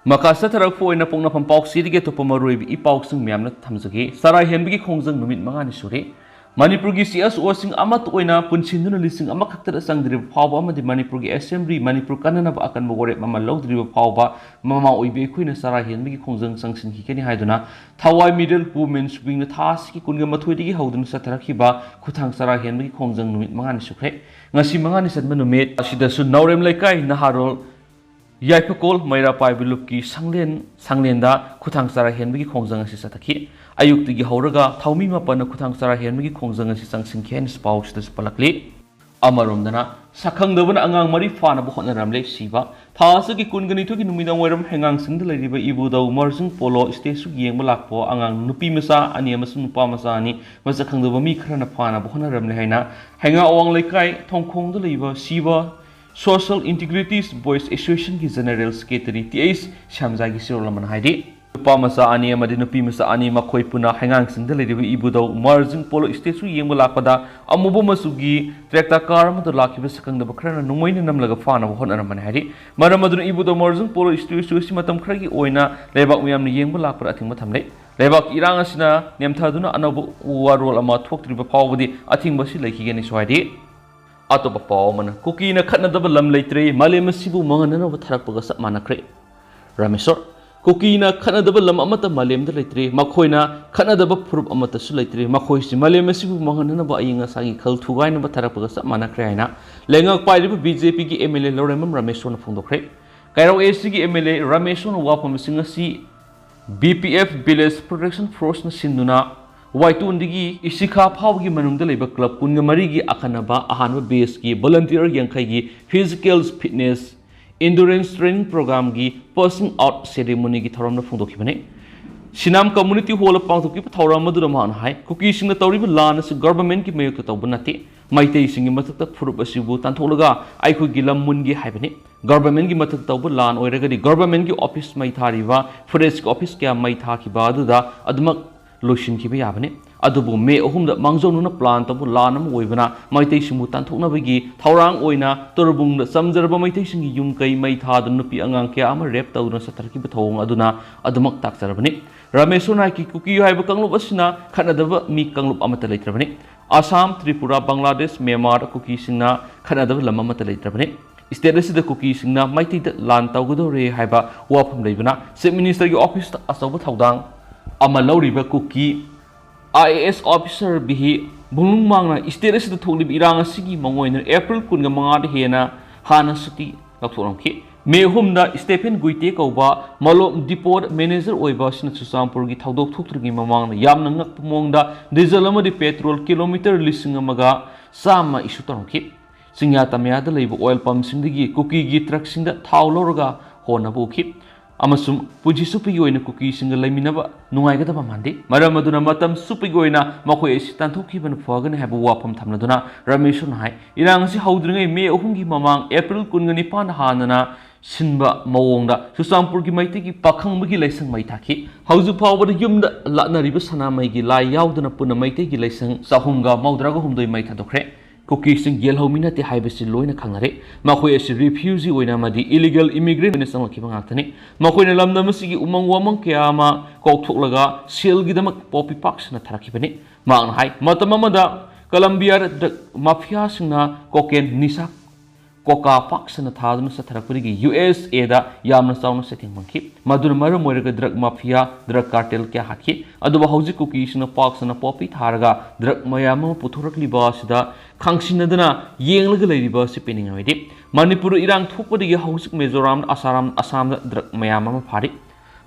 ꯃꯈꯥ ꯆꯠꯊꯔꯛꯄ ꯑꯣꯏꯅ ꯄꯣꯛꯅꯐꯝ ꯄꯥꯎꯆꯦꯗꯒꯤ ꯑꯇꯣꯞꯄ ꯃꯔꯨꯑꯣꯏꯕ ꯏ ꯄꯥꯎꯁꯤꯡ ꯃꯌꯥꯝꯅ ꯊꯝꯖꯒꯦ꯫ ꯆꯔꯥ ꯍꯦꯟꯕꯒꯤ ꯈꯣꯡꯖꯪ ꯅꯨꯃꯤꯠ ꯃꯉꯥꯅꯤ ꯁꯨꯔꯦ꯫ ꯃꯅꯤꯄꯨꯔꯒꯤ ꯁꯤ ꯑꯦꯁ ꯑꯣꯁꯤꯡ ꯑꯃꯠꯇ ꯑꯣꯏꯅ ꯄꯨꯟꯁꯤꯟꯗꯨꯅ ꯂꯤꯁꯤꯡ ꯑꯃꯈꯛꯇꯗ ꯆꯪꯗ꯭ꯔꯤꯕ ꯐꯥꯎꯕ ꯑꯃꯗꯤ ꯃꯅꯤꯄꯨꯔꯒꯤ ꯑꯦꯁꯦꯝꯕ꯭ꯂꯤ, ꯃꯅꯤꯄꯨꯔ ꯀꯟꯅꯅꯕ ꯑꯀꯟꯕ ꯋꯥꯔꯦꯞ ꯑꯃ ꯂꯧꯗ꯭ꯔꯤꯕ ꯐꯥꯎꯕ ꯃꯃꯥ ꯑꯣꯏꯕꯤ ꯑꯩꯈꯣꯏꯅ ꯆꯔꯥ ꯍꯦꯟꯕꯒꯤ ꯈꯣꯡꯖꯪ ꯆꯪꯁꯤꯟꯈꯤꯒꯅꯤ ꯍꯥꯏꯗꯨꯅ ꯊꯋꯥꯏ ꯃꯤꯗꯜ ꯋꯨꯃꯦꯟꯁ ꯋꯤꯡꯅ ꯊꯥ ꯑꯁꯤꯒꯤ ꯀꯨꯟꯒ ꯃꯥꯊꯣꯏꯗꯒꯤ ꯍꯧꯗꯨꯅ ꯆꯠꯊꯔꯛꯈꯤꯕ ꯈꯨꯊꯥꯡ ꯆꯔꯥ ꯍꯦꯟꯕꯒꯤ ꯈꯣꯡꯖꯪ ꯅꯨꯃꯤꯠ ꯃꯉꯥꯅꯤ ꯁꯨꯈ꯭ꯔꯦ꯫ ꯉꯁꯤ ꯃꯉꯥꯅꯤ ꯆꯟꯕ ꯅꯨꯃꯤꯠ ꯑꯁꯤꯗꯁꯨ ꯅꯥꯎꯔꯦꯝ ꯂꯩꯀꯥꯏ ꯅꯍꯥꯔꯣꯜ ꯌꯥꯏꯐꯀꯣꯜ ꯃꯩꯔꯥ ꯄꯥꯏꯕ ꯂꯨꯞꯀꯤ ꯁꯪꯂꯦꯟ, ꯁꯪꯂꯦꯟꯗ ꯈꯨꯊꯥꯡ ꯆꯔꯥ ꯍꯦꯟꯕꯒꯤ ꯈꯣꯡꯖꯪ ꯑꯁꯤ ꯆꯠꯊꯈꯤ꯫ ꯑꯌꯨꯛꯇꯒꯤ ꯍꯧꯔꯒ ꯊꯧꯃꯤ ꯃꯥꯄꯟꯅ ꯈꯨꯊꯥꯡ ꯆꯔꯥ ꯍꯦꯟꯕꯒꯤ ꯈꯣꯡꯖꯪ ꯑꯁꯤ ꯆꯪꯁꯤꯟꯈꯤ ꯍꯥꯏꯅ ꯄꯥꯎꯁꯤꯗꯁꯨ ꯄꯜꯂꯛꯂꯤ꯫ ꯑꯃꯔꯣꯝꯗꯅ ꯁꯛꯈꯪꯗꯕꯅ ꯑꯉꯥꯡ ꯃꯔꯤ ꯐꯥꯅꯕ ꯍꯣꯠꯅꯔꯝꯂꯦ ꯁꯤꯕ꯫ ꯊꯥ ꯑꯁꯤꯒꯤ ꯀꯨꯟꯒ ꯅꯤꯊꯣꯏꯒꯤ ꯅꯨꯃꯤꯗꯥꯡ ꯋꯥꯏꯔꯝ ꯍꯩꯉꯥꯡꯁꯤꯡꯗ ꯂꯩꯔꯤꯕ ꯏꯕꯨꯙꯧ ꯃꯔꯖꯤꯡ ꯄꯣꯂꯣ ꯁ꯭ꯇꯦꯆꯨ ꯌꯦꯡꯕ ꯂꯥꯛꯄ ꯑꯉꯥꯡ ꯅꯨꯄꯤ ꯃꯆꯥ ꯑꯅꯤ ꯑꯃꯁꯨꯡ ꯅꯨꯄꯥ ꯃꯆꯥ ꯑꯅꯤ ꯃꯁꯛ ꯈꯪꯗꯕ ꯃꯤ ꯈꯔꯅ ꯐꯥꯅꯕ ꯍꯣꯠꯅꯔꯝꯂꯦ ꯍꯥꯏꯅ ꯍꯩꯉꯥꯡ ꯑꯋꯥꯡ ꯂꯩꯀꯥꯏ ꯊꯣꯡꯈꯣꯡꯗ ꯂꯩꯕ ꯁꯤꯕ Social Integrities Boys Associationꯒꯤ General Secretary ꯇꯤ ꯑꯩꯆ ꯁ꯭ꯌꯥꯝꯖꯥꯒꯤ ꯆꯦꯔꯣꯜ ꯑꯃꯅ ꯍꯥꯏꯔꯤ꯫ ꯅꯨꯄꯥ ꯃꯆꯥ ꯑꯅꯤ ꯑꯃꯗꯤ ꯅꯨꯄꯤ ꯃꯆꯥ ꯑꯅꯤ, ꯃꯈꯣꯏ ꯄꯨꯟꯅ ꯍꯩꯉꯥꯡꯁꯤꯡꯗ ꯂꯩꯔꯤꯕ ꯏꯕꯨꯙꯧ ꯃꯔꯖꯤꯡ ꯄꯣꯂꯣ statue ꯌꯦꯡꯕ ꯂꯥꯛꯄꯗ ꯑꯃꯨꯕ ꯃꯆꯨꯒꯤ tractor car ꯑꯃꯗ ꯂꯥꯛꯈꯤꯕ ꯁꯛꯈꯪꯗꯕ ꯈꯔꯅ ꯅꯣꯡꯃꯩꯅ ꯅꯝꯂꯒ ꯐꯥꯅꯕ ꯍꯣꯠꯅꯔꯝꯕꯅꯤ ꯍꯥꯏꯔꯤ꯫ ꯃꯔꯝ ꯑꯗꯨꯅ ꯏꯕꯨꯙꯧ ꯃꯔꯖꯤꯡ ꯄꯣꯂꯣ statue ꯑꯁꯤ ꯃꯇꯝ ꯈꯔꯒꯤ ꯑꯣꯏꯅ ꯂꯩꯕꯥꯛ ꯃꯤꯌꯥꯝꯅ ꯌꯦꯡꯕ ꯂꯥꯛꯄꯗ ꯑꯊꯤꯡꯕ ꯊꯝꯂꯦ꯫ ꯂꯩꯕꯥꯛꯀꯤ ꯏꯔꯥꯡ ꯑꯁꯤꯅ ꯅꯦꯝꯊꯗꯨꯅ ꯑꯅꯧꯕ ꯋꯥꯔꯣꯜ ꯑꯃ ꯊꯣꯛꯇ꯭ꯔꯤꯕ ꯐꯥꯎꯕꯗꯤ ꯑꯊꯤꯡꯕ ꯑꯁꯤ ꯂꯩꯈꯤꯒꯅꯤꯁꯨ ꯍꯥꯏꯔꯤ꯫ ꯑꯇꯣꯞꯄ ꯄꯥꯎ ꯑꯃꯅ, ꯀꯨꯀꯤꯅ ꯈꯠꯅꯗꯕ ꯂꯝ ꯂꯩꯇ꯭ꯔꯦ, ꯃꯥꯂꯦꯝ ꯑꯁꯤꯕꯨ ꯃꯥꯡꯍꯟꯅꯅꯕ ꯊꯥꯔꯛꯄꯒ ꯆꯞ ꯃꯥꯟꯅꯈ꯭ꯔꯦ꯫ ꯔꯥꯃꯦꯁꯣꯔ, ꯀꯨꯀꯤꯅ ꯈꯠꯅꯗꯕ ꯂꯝ ꯑꯃꯠꯇ ꯃꯥꯂꯦꯝꯗ ꯂꯩꯇ꯭ꯔꯦ, ꯃꯈꯣꯏꯅ ꯈꯠꯅꯗꯕ ꯐꯨꯔꯨꯞ ꯑꯃꯠꯇꯁꯨ ꯂꯩꯇ꯭ꯔꯦ, ꯃꯈꯣꯏꯁꯤ ꯃꯥꯂꯦꯝ ꯑꯁꯤꯕꯨ ꯃꯥꯡꯍꯟꯅꯅꯕ ꯑꯏꯪ ꯑꯁꯥꯒꯤ ꯈꯜ ꯊꯨꯒꯥꯏꯅꯕ ꯊꯥꯔꯛꯄꯒ ꯆꯞ ꯃꯥꯟꯅꯈ꯭ꯔꯦ ꯍꯥꯏꯅ ꯂꯩꯉꯥꯛ ꯄꯥꯏꯔꯤꯕ B J P ꯒꯤ M L A Laurembam ꯔꯥꯃꯦꯁꯣꯔꯅ ꯐꯣꯡꯗꯣꯛꯈ꯭ꯔꯦ꯫ ꯀꯩꯔꯥꯎ A C ꯒꯤ M L A ꯔꯥꯃꯦꯁꯣꯔꯅ ꯋꯥꯐꯝꯁꯤꯡ ꯑꯁꯤ B P F Village Protection Force ꯅ ꯁꯤꯟꯗꯨꯅ ꯋꯥꯏꯇꯣꯟꯗꯒꯤ ꯏꯁꯤꯈꯥ ꯐꯥꯎꯕꯒꯤ ꯃꯅꯨꯡꯗ ꯂꯩꯕ club ꯀꯨꯟꯒ ꯃꯔꯤꯒꯤ ꯑꯈꯟꯅꯕ ꯑꯍꯥꯟꯕ batch ꯀꯤ volunteer ꯌꯥꯡꯈꯩꯒꯤ physical fitness endurance training program ꯒꯤ passing out ceremony ꯒꯤ ꯊꯧꯔꯝꯗ ꯐꯣꯡꯗꯣꯛꯈꯤꯕꯅꯤ꯫ ꯁꯤꯅꯥꯝ Community Hall ꯗ ꯄꯥꯡꯊꯣꯛꯈꯤꯕ ꯊꯧꯔꯝ ꯑꯗꯨꯗ ꯃꯍꯥꯛꯅ ꯍꯥꯏ, ꯀꯨꯀꯤꯁꯤꯡꯅ ꯇꯧꯔꯤꯕ ꯂꯥꯟ ꯑꯁꯤ government ꯀꯤ ꯃꯥꯌꯣꯛꯇ ꯇꯧꯕ ꯅꯠꯇꯦ꯫ ꯃꯩꯇꯩꯁꯤꯡꯒꯤ ꯃꯊꯛꯇ ꯐꯨꯔꯨꯞ ꯑꯁꯤꯕꯨ ꯇꯥꯟꯊꯣꯛꯂꯒ ꯑꯩꯈꯣꯏꯒꯤ ꯂꯝ ꯃꯨꯟꯒꯦ ꯍꯥꯏꯕꯅꯤ꯫ Government ꯀꯤ ꯃꯊꯛꯇ ꯇꯧꯕ ꯂꯥꯟ ꯑꯣꯏꯔꯒꯗꯤ government ꯀꯤ office ꯃꯩ ꯊꯥꯔꯤꯕ, forest ꯀꯤ office ꯀꯌꯥ ꯃꯩ ꯊꯥꯈꯤꯕ ꯑꯗꯨꯗ ꯑꯗꯨꯃꯛ ꯂꯣꯏꯁꯤꯟꯈꯤꯕ ꯌꯥꯕꯅꯤ꯫ ꯑꯗꯨꯕꯨ May ꯑꯍꯨꯝꯗ ꯃꯥꯡꯖꯧꯅꯅ plan ꯇꯧꯕ ꯂꯥꯟ ꯑꯃ ꯑꯣꯏꯕꯅ ꯃꯩꯇꯩꯁꯤꯡꯕꯨ ꯇꯥꯟꯊꯣꯛꯅꯕꯒꯤ ꯊꯧꯔꯥꯡ ꯑꯣꯏꯅ ꯇꯣꯔꯕꯨꯡꯗ ꯆꯝꯖꯔꯕ ꯃꯩꯇꯩꯁꯤꯡꯒꯤ ꯌꯨꯝ ꯀꯩ ꯃꯩ ꯊꯥꯗꯨꯅ ꯅꯨꯄꯤ ꯑꯉꯥꯡ ꯀꯌꯥ ꯑꯃ rape ꯇꯧꯗꯨꯅ ꯆꯠꯊꯔꯛꯈꯤꯕ ꯊꯧꯑꯣꯡ ꯑꯗꯨꯅ ꯑꯗꯨꯃꯛ ꯇꯥꯛꯆꯔꯕꯅꯤ꯫ ꯔꯥꯃꯦꯁꯣꯔ ꯅꯥꯏꯛꯀꯤ ꯀꯨꯀꯤ ꯍꯥꯏꯕ ꯀꯥꯡꯂꯨꯞ ꯑꯁꯤꯅ ꯈꯠꯅꯗꯕ ꯃꯤ ꯀꯥꯡꯂꯨꯞ ꯑꯃꯠꯇ ꯂꯩꯇ꯭ꯔꯕꯅꯤ꯫ ꯑꯁꯥꯝ, ꯇ꯭ꯔꯤꯄꯨꯔꯥ, ꯕꯪꯒ꯭ꯂꯥꯗꯦꯁ, ꯃ꯭ꯌꯥꯟꯃꯥꯔ ꯀꯨꯀꯤꯁꯤꯡꯅ ꯈꯠꯅꯗꯕ ꯂꯝ ꯑꯃꯠꯇ ꯂꯩꯇ꯭ꯔꯕꯅꯤ꯫ State ꯑꯁꯤꯗ ꯀꯨꯀꯤꯁꯤꯡꯅ ꯃꯩꯇꯩꯗ ꯂꯥꯟ ꯇꯧꯒꯗꯧꯔꯦ ꯍꯥꯏꯕ ꯋꯥꯐꯝ ꯂꯩꯕꯅ Chief Minister ꯒꯤ office ꯇ ꯑꯆꯧꯕ ꯊꯧꯗꯥꯡ ꯑꯃ ꯂꯧꯔꯤꯕ ꯀꯨꯀꯤ I A S officer ꯕꯤꯍꯤ ꯕꯨꯡꯂꯨꯡꯃꯥꯡꯅ state ꯑꯁꯤꯗ ꯊꯣꯛꯂꯤꯕ ꯏꯔꯥꯡ ꯑꯁꯤꯒꯤ ꯃꯑꯣꯡ ꯑꯣꯏꯅ April ꯀꯨꯟꯒ ꯃꯉꯥꯗ ꯍꯦꯟꯅ ꯍꯥꯟꯅ ꯁꯨꯇꯤ ꯂꯧꯊꯣꯛꯂꯝꯈꯤ꯫ May ꯑꯍꯨꯝꯗ Stephen Guite ꯀꯧꯕ ꯃꯂꯣꯝ depot manager ꯑꯣꯏꯕ ꯑꯁꯤꯅ ꯆꯨꯔꯆꯥꯟꯄꯨꯔꯒꯤ ꯊꯧꯗꯣꯛ ꯊꯣꯛꯇ꯭ꯔꯤꯉꯩ ꯃꯃꯥꯡꯗ ꯌꯥꯝꯅ ꯉꯛꯄ ꯃꯑꯣꯡꯗ diesel ꯑꯃꯗꯤ petrol kilometer ꯂꯤꯁꯤꯡ ꯑꯃꯒ ꯆꯥꯝꯃ issue ꯇꯧꯔꯝꯈꯤ꯫ ꯆꯤꯡꯌꯥ ꯇꯝꯌꯥꯗ ꯂꯩꯕ oil pump ꯁꯤꯡꯗꯒꯤ ꯀꯨꯀꯤꯒꯤ truck ꯁꯤꯡꯗ ꯊꯥꯎ ꯂꯧꯔꯒ ꯍꯣꯟꯅꯕ ꯎꯈꯤ꯫ ꯑꯃꯁꯨꯡ ꯄꯨꯟꯁꯤ ꯆꯨꯞꯄꯒꯤ ꯑꯣꯏꯅ ꯀꯨꯀꯤꯁꯤꯡꯒ ꯂꯩꯃꯤꯟꯅꯕ ꯅꯨꯡꯉꯥꯏꯒꯗꯕ ꯃꯥꯟꯗꯦ꯫ ꯃꯔꯝ ꯑꯗꯨꯅ ꯃꯇꯝ ꯆꯨꯞꯄꯒꯤ ꯑꯣꯏꯅ ꯃꯈꯣꯏ ꯑꯁꯤ ꯇꯥꯟꯊꯣꯛꯈꯤꯕꯅ ꯐꯒꯅꯤ ꯍꯥꯏꯕ ꯋꯥꯐꯝ ꯊꯝꯂꯗꯨꯅ ꯔꯃꯦꯁꯣꯔꯅ ꯍꯥꯏ, ꯏꯔꯥꯡ ꯑꯁꯤ ꯍꯧꯗ꯭ꯔꯤꯉꯩ ꯃꯦ ꯑꯍꯨꯝꯒꯤ ꯃꯃꯥꯡ ꯑꯦꯄ꯭ꯔꯤꯜ ꯀꯨꯟꯒ ꯅꯤꯄꯥꯟꯗ ꯍꯥꯟꯅꯅ ꯁꯤꯟꯕ ꯃꯑꯣꯡꯗ ꯆꯨꯔꯆꯥꯟꯄꯨꯔꯒꯤ ꯃꯩꯇꯩꯒꯤ ꯄꯥꯈꯪꯕꯒꯤ ꯂꯥꯏꯁꯪ ꯃꯩ ꯊꯥꯈꯤ꯫ ꯍꯧꯖꯤꯛ ꯐꯥꯎꯕꯗ ꯌꯨꯝꯗ ꯂꯥꯠꯅꯔꯤꯕ ꯁꯅꯥꯃꯩꯒꯤ ꯂꯥꯏ ꯌꯥꯎꯗꯅ ꯄꯨꯟꯅ ꯃꯩꯇꯩꯒꯤ ꯂꯥꯏꯁꯪ ꯆꯍꯨꯝꯒ ꯃꯧꯗ꯭ꯔꯥꯒ ꯍꯨꯝꯗꯣꯏ ꯃꯩ ꯊꯥꯗꯣꯛꯈ꯭ꯔꯦ꯫ ꯀꯨꯀꯤꯁꯤꯡ ꯌꯦꯜꯍꯧꯃꯤ ꯅꯠꯇꯦ ꯍꯥꯏꯕꯁꯤ ꯂꯣꯏꯅ ꯈꯪꯅꯔꯦ꯫ ꯃꯈꯣꯏ ꯑꯁꯤ refugee ꯑꯣꯏꯅ ꯑꯃꯗꯤ illegal immigrant ꯑꯣꯏꯅ ꯆꯪꯂꯛꯈꯤꯕ ꯉꯥꯛꯇꯅꯤ꯫ ꯃꯈꯣꯏꯅ ꯂꯝꯗꯝ ꯑꯁꯤꯒꯤ ꯎꯃꯪ ꯋꯥꯃꯪ ꯀꯌꯥ ꯑꯃ ꯀꯣꯛꯊꯣꯛꯂꯒ ꯁꯦꯜꯒꯤꯗꯃꯛ poppy ꯄꯥꯛ ꯁꯟꯅ ꯊꯥꯔꯛꯈꯤꯕꯅꯤ꯫ ꯃꯍꯥꯛꯅ ꯍꯥꯏ, ꯃꯇꯝ ꯑꯃꯗ ꯀꯂꯝꯕꯤꯌꯥꯗ drug mafiaꯁꯤꯡꯅ cocaine ꯅꯤꯁꯥ ꯀꯣꯀꯥ ꯄꯥꯛ ꯁꯟꯅ ꯊꯥꯗꯨꯅ ꯆꯠꯊꯔꯛꯄꯗꯒꯤ ꯌꯨ ꯑꯦꯁ ꯑꯦꯗ ꯌꯥꯝꯅ ꯆꯥꯎꯅ ꯆꯩꯊꯦꯡ ꯐꯪꯈꯤ꯫ ꯃꯗꯨꯅ ꯃꯔꯝ ꯑꯣꯏꯔꯒ drug mafia, drug cartel ꯀꯌꯥ ꯍꯥꯠꯈꯤ꯫ ꯑꯗꯨꯕꯨ ꯍꯧꯖꯤꯛ ꯀꯨꯀꯤꯁꯤꯡꯅ ꯄꯥꯛ ꯁꯟꯅ poppy ꯊꯥꯔꯒ drug ꯃꯌꯥꯝ ꯑꯃ ꯄꯨꯊꯣꯔꯛꯂꯤꯕ ꯑꯁꯤꯗ ꯈꯪꯁꯤꯟꯅꯗꯅ ꯌꯦꯡꯂꯒ ꯂꯩꯔꯤꯕ ꯑꯁꯤ ꯄꯦꯟꯅꯤꯡꯉꯥꯏ ꯑꯣꯏꯗꯦ꯫ ꯃꯅꯤꯄꯨꯔꯗ ꯏꯔꯥꯡ ꯊꯣꯛꯄꯗꯒꯤ ꯍꯧꯖꯤꯛ ꯃꯤꯖꯣꯔꯥꯝ, ꯑꯁꯥꯔꯥꯝ, ꯑꯁꯥꯝꯗ drug ꯃꯌꯥꯝ ꯑꯃ ꯐꯥꯔꯤ꯫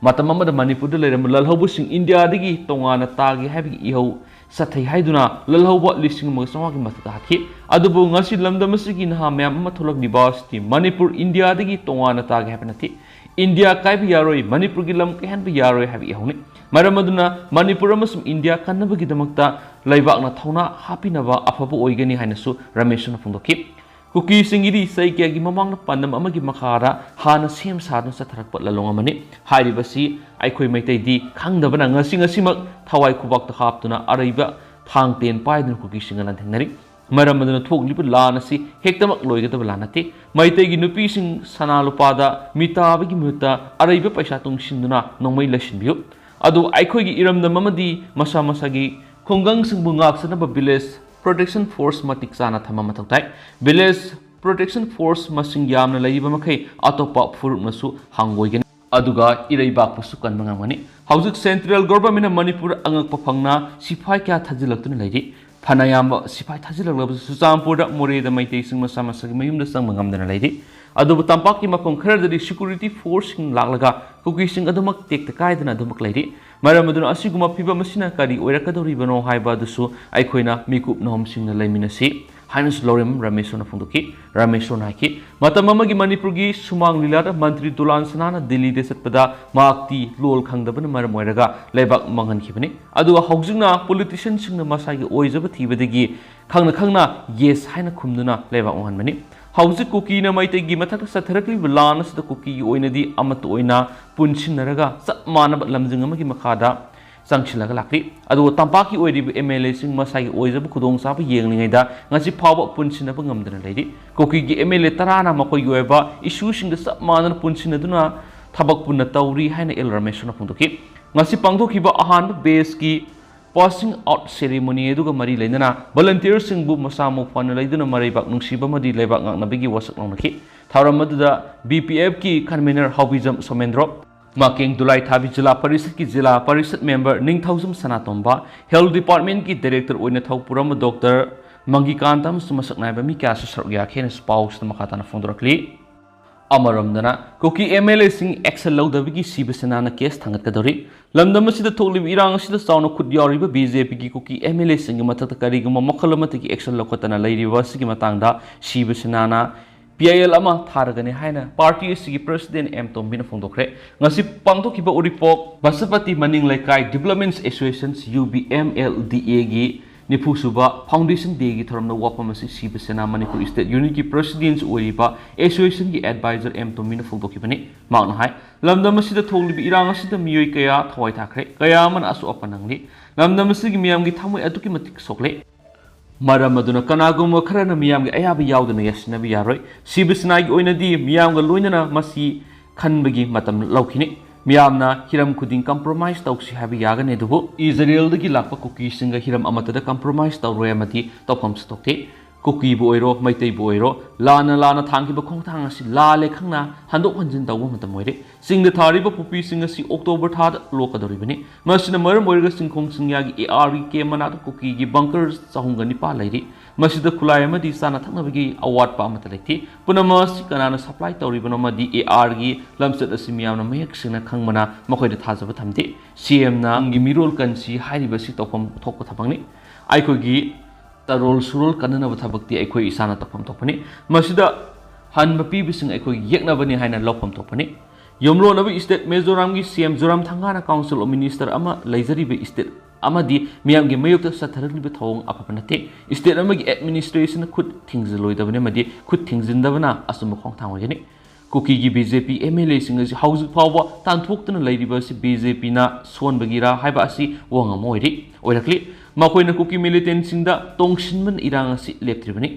ꯃꯇꯝ ꯑꯃꯗ ꯃꯅꯤꯄꯨꯔꯗ ꯂꯩꯔꯝꯕ ꯂꯜꯍꯧꯕꯁꯤꯡ ꯏꯟꯗꯤꯌꯥꯗꯒꯤ ꯇꯣꯉꯥꯟꯅ ꯇꯥꯒꯦ ꯍꯥꯏꯕꯒꯤ ꯏꯍꯧ ꯆꯠꯊꯩ ꯍꯥꯏꯗꯨꯅ ꯂꯜꯍꯧꯕ ꯂꯤꯁꯤꯡ ꯑꯃꯒ ꯆꯥꯝꯃꯉꯥꯒꯤ ꯃꯊꯛꯇ ꯍꯥꯠꯈꯤ꯫ ꯑꯗꯨꯕꯨ ꯉꯁꯤ ꯂꯝꯗꯝ ꯑꯁꯤꯒꯤ ꯅꯍꯥ ꯃꯌꯥꯝ ꯑꯃ ꯊꯣꯛꯂꯛꯂꯤꯕ ꯑꯁꯤꯗꯤ ꯃꯅꯤꯄꯨꯔ ꯏꯟꯗꯤꯌꯥꯗꯒꯤ ꯇꯣꯉꯥꯟꯅ ꯇꯥꯒꯦ ꯍꯥꯏꯕ ꯅꯠꯇꯦ꯫ ꯏꯟꯗꯤꯌꯥ ꯀꯥꯏꯕ ꯌꯥꯔꯣꯏ, ꯃꯅꯤꯄꯨꯔꯒꯤ ꯂꯝ ꯀꯥꯏꯍꯟꯕ ꯌꯥꯔꯣꯏ ꯍꯥꯏꯕ ꯏꯍꯧꯅꯤ꯫ ꯃꯔꯝ ꯑꯗꯨꯅ ꯃꯅꯤꯄꯨꯔ ꯑꯃꯁꯨꯡ ꯏꯟꯗꯤꯌꯥ ꯀꯟꯅꯕꯒꯤꯗꯃꯛꯇ ꯂꯩꯕꯥꯛꯅ ꯊꯧꯅꯥ ꯍꯥꯞꯄꯤꯅꯕ ꯑꯐꯕ ꯑꯣꯏꯒꯅꯤ ꯍꯥꯏꯅꯁꯨ ꯔꯃꯦꯁꯅ ꯐꯣꯡꯗꯣꯛꯈꯤ꯫ ꯀꯨꯀꯤꯁꯤꯡꯒꯤꯗꯤ ꯆꯍꯤ ꯀꯌꯥꯒꯤ ꯃꯃꯥꯡꯗ ꯄꯥꯟꯗꯝ ꯑꯃꯒꯤ ꯃꯈꯥꯗ ꯍꯥꯟꯅ ꯁꯦꯝ ꯁꯥꯗꯨꯅ ꯆꯠꯊꯔꯛꯄ ꯂꯜꯂꯣꯡ ꯑꯃꯅꯤ꯫ ꯍꯥꯏꯔꯤꯕꯁꯤ ꯑꯩꯈꯣꯏ ꯃꯩꯇꯩꯗꯤ ꯈꯪꯗꯕꯅ ꯉꯁꯤ ꯉꯁꯤꯃꯛ ꯊꯋꯥꯏ ꯈꯨꯕꯥꯛꯇ ꯍꯥꯞꯇꯨꯅ ꯑꯔꯩꯕ ꯊꯥꯡ ꯇꯦꯟ ꯄꯥꯏꯗꯨꯅ ꯀꯨꯀꯤꯁꯤꯡꯒ ꯂꯥꯟꯊꯦꯡꯅꯔꯤ꯫ ꯃꯔꯝ ꯑꯗꯨꯅ ꯊꯣꯛꯂꯤꯕ ꯂꯥꯟ ꯑꯁꯤ ꯍꯦꯛꯇꯃꯛ ꯂꯣꯏꯒꯗꯕ ꯂꯥꯟ ꯅꯠꯇꯦ꯫ ꯃꯩꯇꯩꯒꯤ ꯅꯨꯄꯤꯁꯤꯡ ꯁꯅꯥ ꯂꯨꯄꯥꯗ ꯃꯤꯇꯥꯕꯒꯤ ꯃꯍꯨꯠꯇ ꯑꯔꯩꯕ ꯄꯩꯁꯥ ꯇꯨꯡꯁꯤꯟꯗꯨꯅ ꯅꯣꯡꯃꯩ ꯂꯩꯁꯤꯟꯕꯤꯌꯨ꯫ ꯑꯗꯨ ꯑꯩꯈꯣꯏꯒꯤ ꯏꯔꯝꯗꯝ ꯑꯃꯗꯤ ꯃꯁꯥ ꯃꯁꯥꯒꯤ ꯈꯨꯡꯒꯪꯁꯤꯡꯕꯨ ꯉꯥꯛꯆꯅꯕ village protection force ꯃꯇꯤꯛ ꯆꯥꯅ ꯊꯝꯕ ꯃꯊꯧ ꯇꯥꯏ꯫ Village protection force ꯃꯁꯤꯡ ꯌꯥꯝꯅ ꯂꯩꯔꯤꯕ ꯃꯈꯩ ꯑꯇꯣꯞꯄ ꯐꯨꯔꯨꯞꯅꯁꯨ ꯍꯪꯒꯣꯏꯒꯅꯤ꯫ ꯑꯗꯨꯒ ꯏꯔꯩꯕꯥꯛꯄꯨꯁꯨ ꯀꯟꯕ ꯉꯝꯒꯅꯤ꯫ ꯍꯧꯖꯤꯛ central governmentꯅ ꯃꯅꯤꯄꯨꯔ ꯑꯉꯛꯄ ꯐꯪꯅ ꯁꯤꯐꯥꯏ ꯀꯌꯥ ꯊꯥꯖꯤꯜꯂꯛꯇꯨꯅ ꯂꯩꯔꯤ꯫ ꯐꯅꯌꯥꯝꯕ ꯁꯤꯐꯥꯏ ꯊꯥꯖꯤꯜꯂꯛꯂꯕꯁꯨ ꯆꯨꯔꯆꯥꯟꯄꯨꯔꯗ ꯃꯣꯔꯦꯗ ꯃꯩꯇꯩꯁꯤꯡ ꯃꯁꯥ ꯃꯁꯥꯒꯤ ꯃꯌꯨꯝꯗ ꯆꯪꯕ ꯉꯝꯗꯅ ꯂꯩꯔꯤ꯫ ꯑꯗꯨꯕꯨ ꯇꯝꯄꯥꯛꯀꯤ ꯃꯐꯝ ꯈꯔꯗꯗꯤ security forceꯁꯤꯡ ꯂꯥꯛꯂꯒ ꯀꯨꯀꯤꯁꯤꯡ ꯑꯗꯨꯃꯛ ꯇꯦꯛꯇ ꯀꯥꯏꯗꯅ ꯑꯗꯨꯃꯛ ꯂꯩꯔꯤ꯫ ꯃꯔꯝ ꯑꯗꯨꯅ ꯑꯁꯤꯒꯨꯝꯕ ꯐꯤꯕꯝ ꯑꯁꯤꯅ ꯀꯔꯤ ꯑꯣꯏꯔꯛꯀꯗꯧꯔꯤꯕꯅꯣ ꯍꯥꯏꯕ ꯑꯗꯨꯁꯨ ꯑꯩꯈꯣꯏꯅ ꯃꯤꯀꯨꯞ ꯅꯍꯨꯝꯁꯤꯡꯅ ꯂꯩꯃꯤꯟꯅꯁꯤ꯫ ꯍꯥꯏꯅꯁꯨ ꯂꯧꯔꯦꯝꯕꯝ ꯔꯥꯃꯦꯁꯣꯔꯅ ꯐꯣꯡꯗꯣꯛꯈꯤ꯫ ꯔꯥꯃꯦꯁꯣꯔꯅ ꯍꯥꯏꯈꯤ, ꯃꯇꯝ ꯑꯃꯒꯤ ꯃꯅꯤꯄꯨꯔꯒꯤ ꯁꯨꯃꯥꯡ ꯂꯤꯂꯥꯗ ꯃꯟꯇ꯭ꯔꯤ ꯗꯣꯂꯥꯟ ꯁꯅꯥꯅ ꯗꯤꯜꯂꯤꯗ ꯆꯠꯄꯗ ꯃꯍꯥꯛꯇꯤ ꯂꯣꯜ ꯈꯪꯗꯕꯅ ꯃꯔꯝ ꯑꯣꯏꯔꯒ ꯂꯩꯕꯥꯛ ꯃꯥꯡꯍꯟꯈꯤꯕꯅꯤ꯫ ꯑꯗꯨꯒ ꯍꯧꯖꯤꯛꯅ ꯄꯣꯂꯤꯇꯤꯁꯤꯌꯟꯁꯤꯡꯅ ꯃꯁꯥꯒꯤ ꯑꯣꯏꯖꯕ ꯊꯤꯕꯗꯒꯤ ꯈꯪꯅ ꯈꯪꯅ ꯌꯦꯁ ꯍꯥꯏꯅ ꯈꯨꯝꯗꯨꯅ ꯂꯩꯕꯥꯛ ꯃꯥꯡꯍꯟꯕꯅꯤ꯫ ꯍꯧꯖꯤꯛ ꯀꯨꯀꯤꯅ ꯃꯩꯇꯩꯒꯤ ꯃꯊꯛꯇ ꯆꯠꯊꯔꯛꯂꯤꯕ ꯂꯥꯟ ꯑꯁꯤꯗ ꯀꯨꯀꯤꯒꯤ ꯑꯣꯏꯅꯗꯤ ꯑꯃꯠꯇ ꯑꯣꯏꯅ ꯄꯨꯟꯁꯤꯟꯅꯔꯒ ꯆꯞ ꯃꯥꯟꯅꯕ ꯂꯝꯖꯤꯡ ꯑꯃꯒꯤ ꯃꯈꯥꯗ ꯆꯪꯁꯤꯜꯂꯒ ꯂꯥꯛꯂꯤ꯫ ꯑꯗꯨꯕꯨ ꯇꯝꯄꯥꯛꯀꯤ ꯑꯣꯏꯔꯤꯕ ꯑꯦꯝ ꯑꯦꯜ ꯑꯦꯁꯤꯡ ꯃꯁꯥꯒꯤ ꯑꯣꯏꯖꯕ ꯈꯨꯗꯣꯡꯆꯥꯕ ꯌꯦꯡꯂꯤꯉꯩꯗ ꯉꯁꯤ ꯐꯥꯎꯕ ꯄꯨꯟꯁꯤꯟꯅꯕ ꯉꯝꯗꯅ ꯂꯩꯔꯤ꯫ ꯀꯨꯀꯤꯒꯤ ꯑꯦꯝ ꯑꯦꯜ ꯑꯦ ꯇꯔꯥꯅ ꯃꯈꯣꯏꯒꯤ ꯑꯣꯏꯕ ꯏꯁꯨꯁꯤꯡꯗ ꯆꯞ ꯃꯥꯟꯅꯅ ꯄꯨꯟꯁꯤꯟꯅꯗꯨꯅ ꯊꯕꯛ ꯄꯨꯟꯅ ꯇꯧꯔꯤ ꯍꯥꯏꯅ ꯑꯦꯜ ꯔꯥꯃꯦꯁꯣꯔꯅ ꯐꯣꯡꯗꯣꯛꯈꯤ꯫ ꯉꯁꯤ ꯄꯥꯡꯊꯣꯛꯈꯤꯕ ꯑꯍꯥꯟꯕ ꯕꯦꯁꯀꯤ ꯄꯥꯁꯤꯡ ꯑꯥꯎꯠ ꯁꯦꯔꯤꯃꯣꯅꯤ ꯑꯗꯨꯒ ꯃꯔꯤ ꯂꯩꯅꯅ ꯚꯣꯂꯨꯟꯇꯤꯌꯔꯁꯤꯡꯕꯨ ꯃꯁꯥ ꯃꯎ ꯐꯅ ꯂꯩꯗꯨꯅ ꯃꯔꯩꯕꯥꯛ ꯅꯨꯡꯁꯤꯕ ꯑꯃꯗꯤ ꯂꯩꯕꯥꯛ ꯉꯥꯛꯅꯕꯒꯤ ꯋꯥꯁꯛ ꯂꯥꯎꯅꯈꯤ꯫ ꯊꯧꯔꯝ ꯑꯗꯨꯗ ꯕꯤ ꯄꯤ ꯑꯦꯐꯀꯤ ꯀꯟꯚꯦꯅꯔ ꯍꯥꯎꯕꯤꯖꯝ ꯁꯣꯃꯦꯟꯗ꯭ꯔꯣ, ꯃꯥꯀꯦꯡ ꯗꯨꯂꯥꯏꯊꯥꯕꯤ ꯖꯤꯂꯥ ꯄꯔꯤꯁꯠꯀꯤ ꯖꯤꯂꯥ ꯄꯔꯤꯁꯠ ꯃꯦꯝꯕꯔ ꯅꯤꯡꯊꯧꯖꯝ ꯁꯅꯥꯇꯣꯝꯕ, ꯍꯦꯜꯊ ꯗꯤꯄꯥꯔꯠꯃꯦꯟꯠꯀꯤ ꯗꯥꯏꯔꯦꯛꯇꯔ ꯑꯣꯏꯅ ꯊꯧ ꯄꯨꯔꯝꯕ ꯗꯣꯛꯇꯔ ꯃꯪꯒꯤꯀꯥꯟꯇ ꯑꯃꯁꯨꯡ ꯃꯁꯛ ꯅꯥꯏꯕ ꯃꯤ ꯀꯌꯥꯁꯨ ꯁꯔꯨꯛ ꯌꯥꯈꯤ ꯍꯥꯏꯅꯁꯨ ꯄꯥꯎꯁꯤꯗ ꯃꯈꯥ ꯇꯥꯅ ꯐꯣꯡꯗꯣꯔꯛꯂꯤ꯫ ꯑꯃꯔꯣꯝꯗꯅ, ꯀꯨꯀꯤ ꯑꯦꯝ ꯑꯦꯜ ꯑꯦꯁꯤꯡ ꯑꯦꯛꯁꯟ ꯂꯧꯗꯕꯒꯤ ꯁꯤꯕ ꯁꯦꯅꯥꯅ ꯀꯦꯁ ꯊꯥꯡꯒꯠꯀꯗꯧꯔꯤ꯫ ꯂꯝꯗꯝ ꯑꯁꯤꯗ ꯊꯣꯛꯂꯤꯕ ꯏꯔꯥꯡ ꯑꯁꯤꯗ ꯆꯥꯎꯅ ꯈꯨꯠ ꯌꯥꯎꯔꯤꯕ ꯕꯤ ꯖꯦ ꯄꯤꯒꯤ ꯀꯨꯀꯤ ꯑꯦꯝ ꯑꯦꯜ ꯑꯦꯁꯤꯡꯒꯤ ꯃꯊꯛꯇ ꯀꯔꯤꯒꯨꯝꯕ ꯃꯈꯜ ꯑꯃꯠꯇꯒꯤ ꯑꯦꯛꯁꯟ ꯂꯧꯈꯠꯇꯅ ꯂꯩꯔꯤꯕ ꯑꯁꯤꯒꯤ ꯃꯇꯥꯡꯗ ꯁꯤꯕ ꯁꯦꯅꯥꯅ ꯄꯤ ꯑꯥꯏ ꯑꯦꯜ ꯑꯃ ꯊꯥꯔꯒꯅꯤ ꯍꯥꯏꯅ ꯄꯥꯔꯇꯤ ꯑꯁꯤꯒꯤ ꯄ꯭ꯔꯁꯤꯗꯦꯟ ꯑꯦꯝ ꯇꯣꯝꯕꯤꯅ ꯐꯣꯡꯗꯣꯛꯈ꯭ꯔꯦ꯫ ꯉꯁꯤ ꯄꯥꯡꯊꯣꯛꯈꯤꯕ ꯎꯔꯤꯄꯣꯛ Bachaspati Maning Leikai developments association, U B M L D ꯑꯦꯒꯤ ꯅꯤꯐꯨ ꯁꯨꯕ ꯐꯥꯎꯟꯗꯦꯁꯟ ꯗꯦꯒꯤ ꯊꯧꯔꯝꯗ ꯋꯥꯐꯝ ꯑꯁꯤ ꯁꯤꯕ ꯁꯦꯅꯥ ꯃꯅꯤꯄꯨꯔ ꯁ꯭ꯇꯦꯠ ꯌꯨꯅꯤꯠꯀꯤ ꯄ꯭ꯔꯁꯤꯗꯦꯟꯠꯁꯨ ꯑꯣꯏꯔꯤꯕ ꯑꯦꯁꯣꯁꯤꯌꯦꯁꯟꯒꯤ ꯑꯦꯗꯚꯥꯏꯖꯔ ꯑꯦꯝ ꯇꯣꯝꯕꯤꯅ ꯐꯣꯡꯗꯣꯛꯈꯤꯕꯅꯤ꯫ ꯃꯍꯥꯛꯅ ꯍꯥꯏ, ꯂꯝꯗꯝ ꯑꯁꯤꯗ ꯊꯣꯛꯂꯤꯕ ꯏꯔꯥꯡ ꯑꯁꯤꯗ ꯃꯤꯑꯣꯏ ꯀꯌꯥ ꯊꯋꯥꯏ ꯊꯥꯈ꯭ꯔꯦ, ꯀꯌꯥ ꯑꯃꯅ ꯑꯁꯣꯛ ꯑꯄꯟ ꯅꯪꯂꯤ꯫ ꯂꯝꯗꯝ ꯑꯁꯤꯒꯤ ꯃꯤꯌꯥꯝꯒꯤ ꯊꯃꯣꯏ ꯑꯗꯨꯛꯀꯤ ꯃꯇꯤꯛ ꯁꯣꯛꯂꯦ꯫ ꯃꯔꯝ ꯑꯗꯨꯅ ꯀꯅꯥꯒꯨꯝꯕ ꯈꯔꯅ ꯃꯤꯌꯥꯝꯒꯤ ꯑꯌꯥꯕ ꯌꯥꯎꯗꯅ ꯌꯥꯁꯤꯟꯅꯕ ꯌꯥꯔꯣꯏ꯫ ꯁꯤꯕ ꯁꯦꯅꯥꯒꯤ ꯑꯣꯏꯅꯗꯤ ꯃꯤꯌꯥꯝꯒ ꯂꯣꯏꯅꯅ ꯃꯁꯤ ꯈꯟꯕꯒꯤ ꯃꯇꯝ ꯂꯧꯈꯤꯅꯤ꯫ ꯃꯤꯌꯥꯝꯅ ꯍꯤꯔꯝ ꯈꯨꯗꯤꯡ ꯀꯝꯄ꯭ꯔꯣꯃꯥꯏꯁ ꯇꯧꯁꯤ ꯍꯥꯏꯕ ꯌꯥꯒꯅꯤ, ꯑꯗꯨꯕꯨ ꯏꯖꯔꯦꯜꯗꯒꯤ ꯂꯥꯛꯄ ꯀꯨꯀꯤꯁꯤꯡꯒ ꯍꯤꯔꯝ ꯑꯃꯠꯇꯗ ꯀꯝꯄ꯭ꯔꯣꯃꯥꯏꯁ ꯇꯧꯔꯣꯏ ꯑꯃꯗꯤ ꯇꯧꯐꯝꯁꯨ ꯊꯣꯛꯇꯦ꯫ ꯀꯨꯀꯤꯕꯨ ꯑꯣꯏꯔꯣ, ꯃꯩꯇꯩꯕꯨ ꯑꯣꯏꯔꯣ, ꯂꯥꯟꯅ ꯂꯥꯟꯅ ꯊꯥꯡꯈꯤꯕ ꯈꯣꯡꯊꯥꯡ ꯑꯁꯤ ꯂꯥꯜꯂꯦ ꯈꯪꯅ ꯍꯟꯗꯣꯛ ꯍꯟꯖꯤꯟ ꯇꯧꯕ ꯃꯇꯝ ꯑꯣꯏꯔꯦ꯫ ꯆꯤꯡꯗ ꯊꯥꯔꯤꯕ ꯄꯣꯄꯤꯁꯤꯡ ꯑꯁꯤ ꯑꯣꯛꯇꯣꯕꯔ ꯊꯥꯗ ꯂꯣꯛꯀꯗꯧꯔꯤꯕꯅꯤ꯫ ꯃꯁꯤꯅ ꯃꯔꯝ ꯑꯣꯏꯔꯒ ꯆꯤꯡꯈꯣꯡ ꯆꯤꯡꯌꯥꯒꯤ ꯑꯦ ꯑꯥꯔꯒꯤ ꯀꯦꯝ ꯃꯅꯥꯛꯇ ꯀꯨꯀꯤꯒꯤ ꯕꯪꯀꯔ ꯆꯍꯨꯝꯒ ꯅꯤꯄꯥꯟ ꯂꯩꯔꯤ꯫ ꯃꯁꯤꯗ ꯈꯨꯠꯂꯥꯏ ꯑꯃꯗꯤ ꯆꯥꯅ ꯊꯛꯅꯕꯒꯤ ꯑꯋꯥꯠꯄ ꯑꯃꯠꯇ ꯂꯩꯇꯦ꯫ ꯄꯨꯝꯅꯃꯛ ꯑꯁꯤ ꯀꯅꯥꯅ ꯁꯄ꯭ꯂꯥꯏ ꯇꯧꯔꯤꯕꯅꯣ ꯑꯃꯗꯤ ꯑꯦ ꯑꯥꯔꯒꯤ ꯂꯝꯆꯠ ꯑꯁꯤ ꯃꯤꯌꯥꯝꯅ ꯃꯌꯦꯛ ꯁꯦꯡꯅ ꯈꯪꯕꯅ ꯃꯈꯣꯏꯗ ꯊꯥꯖꯕ ꯊꯝꯗꯦ꯫ ꯁꯤ ꯑꯦꯝꯅ ꯇꯨꯡꯒꯤ ꯃꯤꯔꯣꯜ ꯀꯟꯁꯤ ꯍꯥꯏꯔꯤꯕꯁꯤ ꯇꯧꯐꯝ ꯊꯣꯛꯄ ꯊꯕꯛꯅꯤ꯫ ꯑꯩꯈꯣꯏꯒꯤ ꯇꯔꯣꯜ ꯁꯨꯔꯣꯜ ꯀꯟꯅꯅꯕ ꯊꯕꯛꯇꯤ ꯑꯩꯈꯣꯏ ꯏꯁꯥꯅ ꯇꯧꯐꯝ ꯊꯣꯛꯄꯅꯤ꯫ ꯃꯁꯤꯗ ꯍꯟꯕ ꯄꯤꯕꯁꯤꯡ ꯑꯩꯈꯣꯏꯒꯤ ꯌꯦꯛꯅꯕꯅꯤ ꯍꯥꯏꯅ ꯂꯧꯐꯝ ꯊꯣꯛꯄꯅꯤ꯫ ꯌꯨꯝꯂꯣꯟꯅꯕ state ꯃꯤꯖꯣꯔꯥꯝꯒꯤ C M ꯖꯣꯔꯥꯝꯊꯪꯒꯥꯅ council of minister ꯑꯃ ꯂꯩꯖꯔꯤꯕ state ꯑꯃꯗꯤ ꯃꯤꯌꯥꯝꯒꯤ ꯃꯥꯌꯣꯛꯇ ꯆꯠꯊꯔꯛꯂꯤꯕ ꯊꯧꯑꯣꯡ ꯑꯐꯕ ꯅꯠꯇꯦ꯫ State ꯑꯃꯒꯤ administration ꯈꯨꯠ ꯊꯤꯡꯖꯤꯜꯂꯣꯏꯗꯕꯅꯤ ꯑꯃꯗꯤ ꯈꯨꯠ ꯊꯤꯡꯖꯤꯟꯗꯕꯅ ꯑꯆꯨꯝꯕ ꯈꯣꯡꯊꯥꯡ ꯑꯣꯏꯒꯅꯤ꯫ ꯀꯨꯀꯤꯒꯤ B J P M L A ꯁꯤꯡ ꯑꯁꯤ ꯍꯧꯖꯤꯛ ꯐꯥꯎꯕ ꯇꯥꯟꯊꯣꯛꯇꯨꯅ ꯂꯩꯔꯤꯕ ꯑꯁꯤ B J P ꯅ ꯁꯣꯟꯕꯒꯤꯔꯥ ꯍꯥꯏꯕ ꯑꯁꯤ ꯋꯥꯍꯪ ꯑꯃ ꯑꯣꯏꯔꯤ, ꯑꯣꯏꯔꯛꯂꯤ꯫ ꯃꯈꯣꯏꯅ ꯀꯨꯀꯤ militant ꯁꯤꯡꯗ ꯇꯣꯡꯁꯤꯟꯕꯅ ꯏꯔꯥꯡ ꯑꯁꯤ ꯂꯦꯞꯇ꯭ꯔꯤꯕꯅꯤ꯫